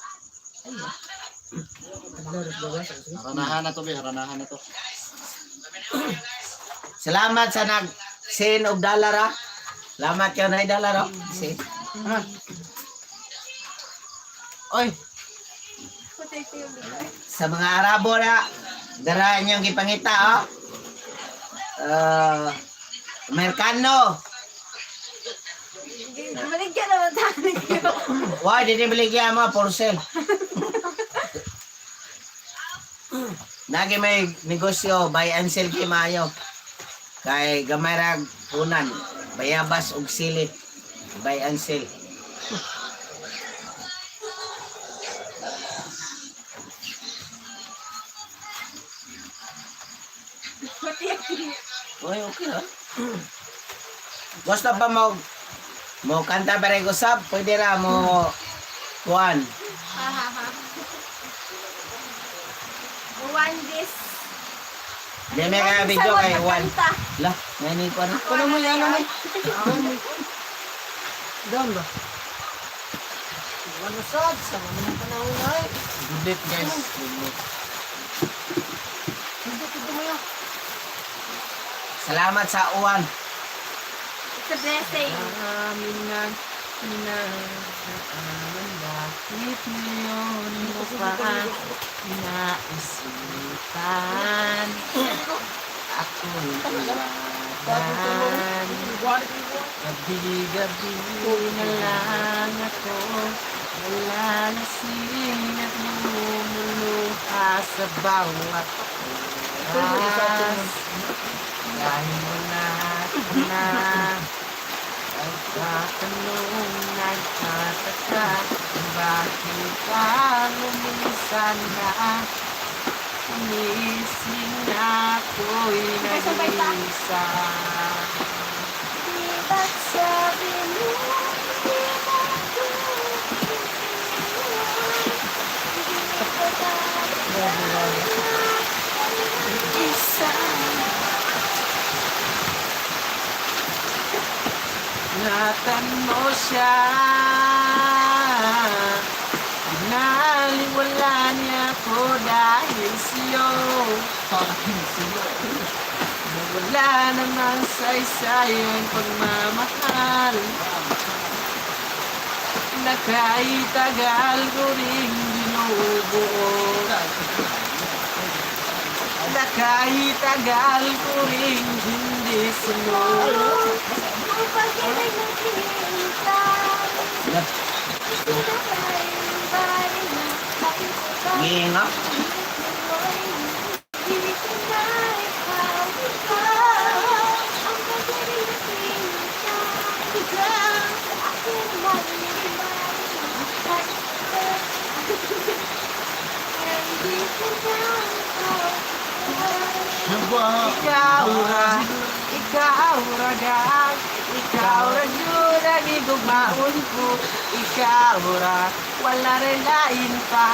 Haranahan na to, be. Haranahan na to. Salamat sa nag send og dollar ah. Salamat kayo na dollar oh. Send. Oy, Puti ko yung bigay. sa mga Arabo na dara inyong gipangita oh. Amerikano. Baligyan naman tayo. Why di nibiligyan mo for sale? Nagi may negosyo buy and sell kay maayo. Kay gamay ra punan, bayabas og sili. Buy and sell. Oy, okay na. Gusto pa mo mo kanta pa rin usab, pwede ra mo kuan. Ha ha ha. One this. Di may kaya video kay Juan. Kanta. Lah, ngayon ko na. Kuno mo yan, ano mo? Down ba? Wala sad, sa mga nang panahon ay. Good night, guys. Good night. Hindi ko tumayo. Salamat sa uwan. It's a blessing. Amin na Naisipan ako'y iwanan. Gabi-gabi na lang ako nalalasing at lumuluha sa bawat oras. Dahil wala ka na, nagtatanong, nagtataka, bakit ka lumisan na? Umising na ako'y nag-iisa. Di ba't sabi mo, hindi mo ako iniwan? Hindi ko ba Isa. Ingatan mo siya. Pinaliwala niya ako dahil sa'yo. Nawala naman sa isa yung pagmamahal na kahit tagal ko rin binubuo, na kahit tagal ko rin hindi sunod. Ang pag-ibig ng hinihintay. Nginga. Hindi ko na ikaw, ikaw ang pag-ibig na hinihintay. Sa akin man, hindi Hindi ko na ikaw, ikaw. Ikaw ra, ikaw ra gag, ikaw ra yun ang igugmaon ko. Ikaw ra, wala rin lain pa.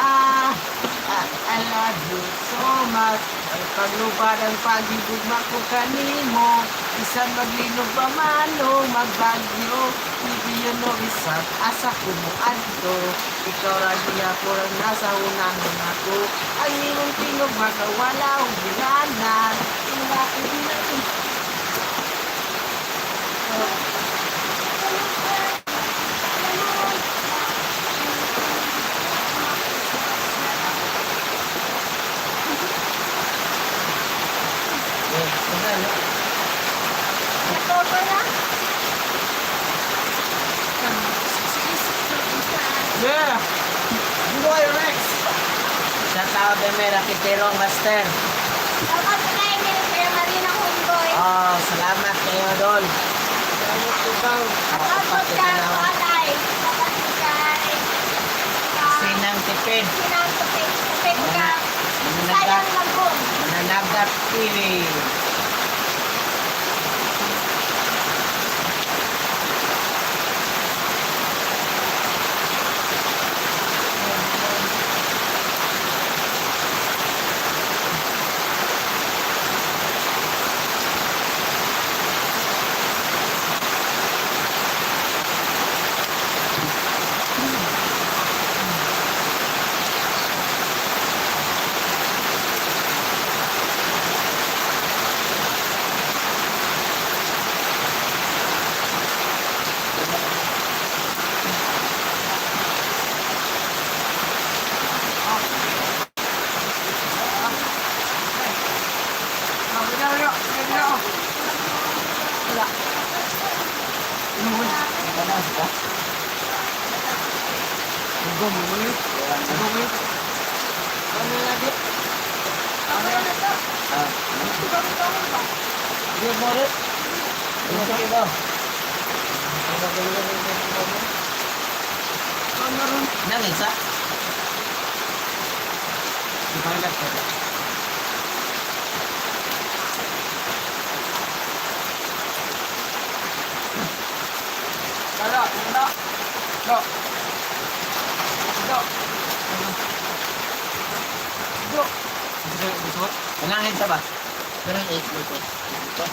I love you so much. Ay paglupad ang pagigugma ko kanimo. Bisan maglinog pa man o magbagyo, hindi yun o bisan asa ko mo adto. Ikaw ra giya ko ang nasa unahon ako. Ang imong tingog makawala og ginanan. Natoto na? Yeah! Buhay, Rex! Shout out kay Mera Kitero Master. Shout out sa kay Kuya Marina Homeboy. Oh, salamat kayo dol. Shout out po sa Palay. Shout out po kay Sinang tipid. Sinang Tupig. Tupig ka. Sayang Lagong. Mananagat TV. Nang isa? Wala, wala. Go. Go. Go. Gusto ko? Nang isa ba? Kanang 8 mo ito. Ito.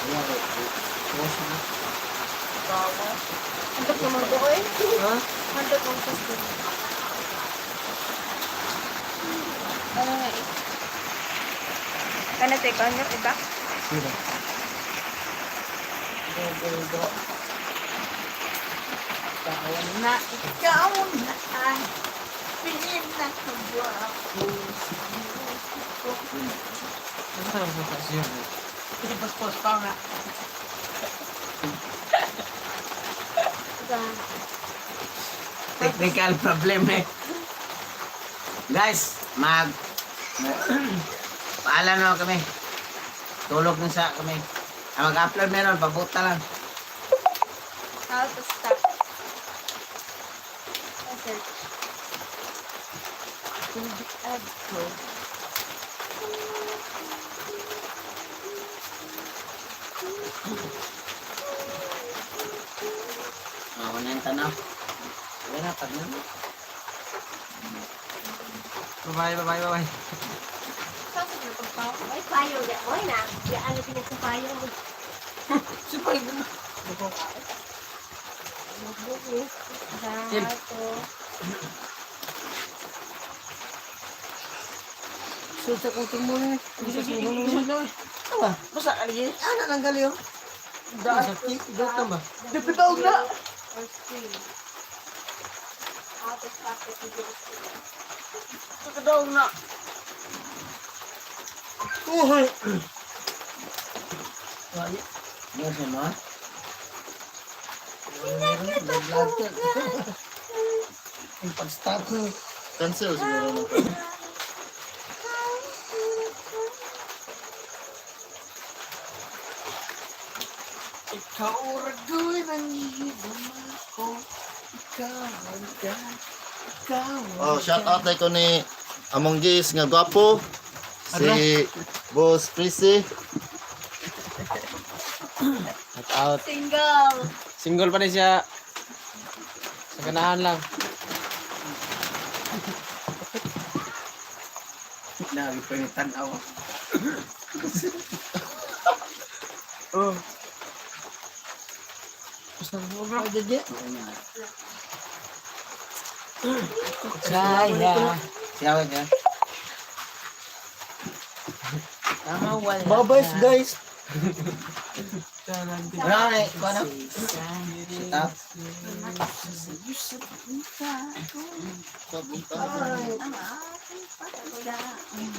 Ayan, eight. Antok naman ko eh. Ha? Antok ang gusto. Ano nga eh? Kana take on yung iba? Sino? Go, go, go. Ikaw na, ikaw na ang Basta lang sa siya. Post pa nga. Technical problem eh. Guys, mag paalam na kami. Tulog na sa kami. Ah, mag-upload meron, pabuta lang. How to stop. Search. Add ko. Ah, wala yung tanaw. Wala na, pag na. Bye bye bye bye. Saan sa pagpaw? Ay, payo. Ya, oy na. Ya, ano pinag sa payo. Super na. Dato. So sa kong tumulo. Tawa, basta ali. Ana lang gali oh. Daan data ba? Dipitaw na. Or screen. How to stop the video screen. Kadaw na. Uhay. Ano siya mo? Ang pag-stop ko. Cancel siguro na. Ikaw ragoy ng higama ko. Ikaw ang Ikaw. Oh, shout out ko ni Among Gis nga gwapo. Si Boss Prissy. Shout out. Single. Single pa rin siya. Sa ganahan lang. Lagi pa yung tanaw. Oh. Basta mo bro. Ay, dede. Saya. Siya niya. Tama wala. Bye-bye guys. Wala na eh. Ikaw na. Sit up. Ang aking pagdaan.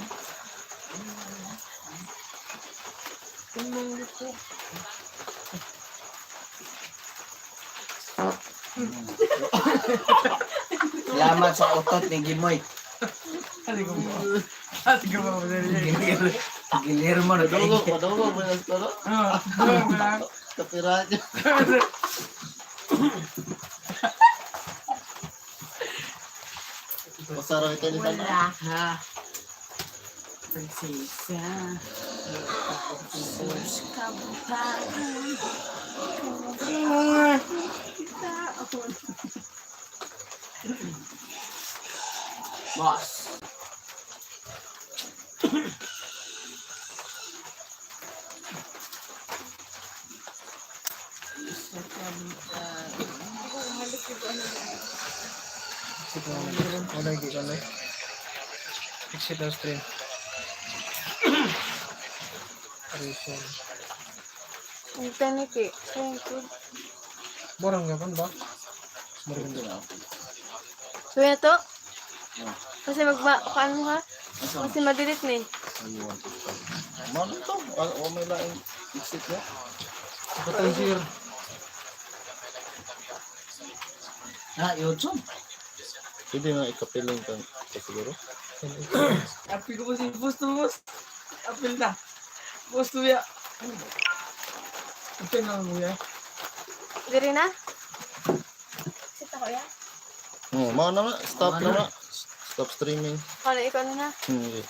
Salamat sa utot ni Gimoy. Ano ko ba? Ano ko ba? Gilir mo na Padulog, padulog mo na siguro. Ah, ano Kapira niya. Pasara ito ni Tana. Wala ka. Prinsesa. Sus ka ba? Taon. Boss. Wala gyud ko na. Exit ang stream. Reason. Internet eh. Thank you. Borang nga ba? Borang nga. So yun to? Kasi magba, kuan mo ha? Kasi ma-delete ni. Ayun. Mano to? O may laing exit niya. Patay sir. Ah, YouTube. Pwede na ikapiling ka ka siguro. Apil ko po si boss to boss. Apil na. Boss to ya. Apil na mo ya. Diri na? Sit ako ya. Mao na na. Stop na na. Stop streaming. Ikaw na, ikaw na na. Okay.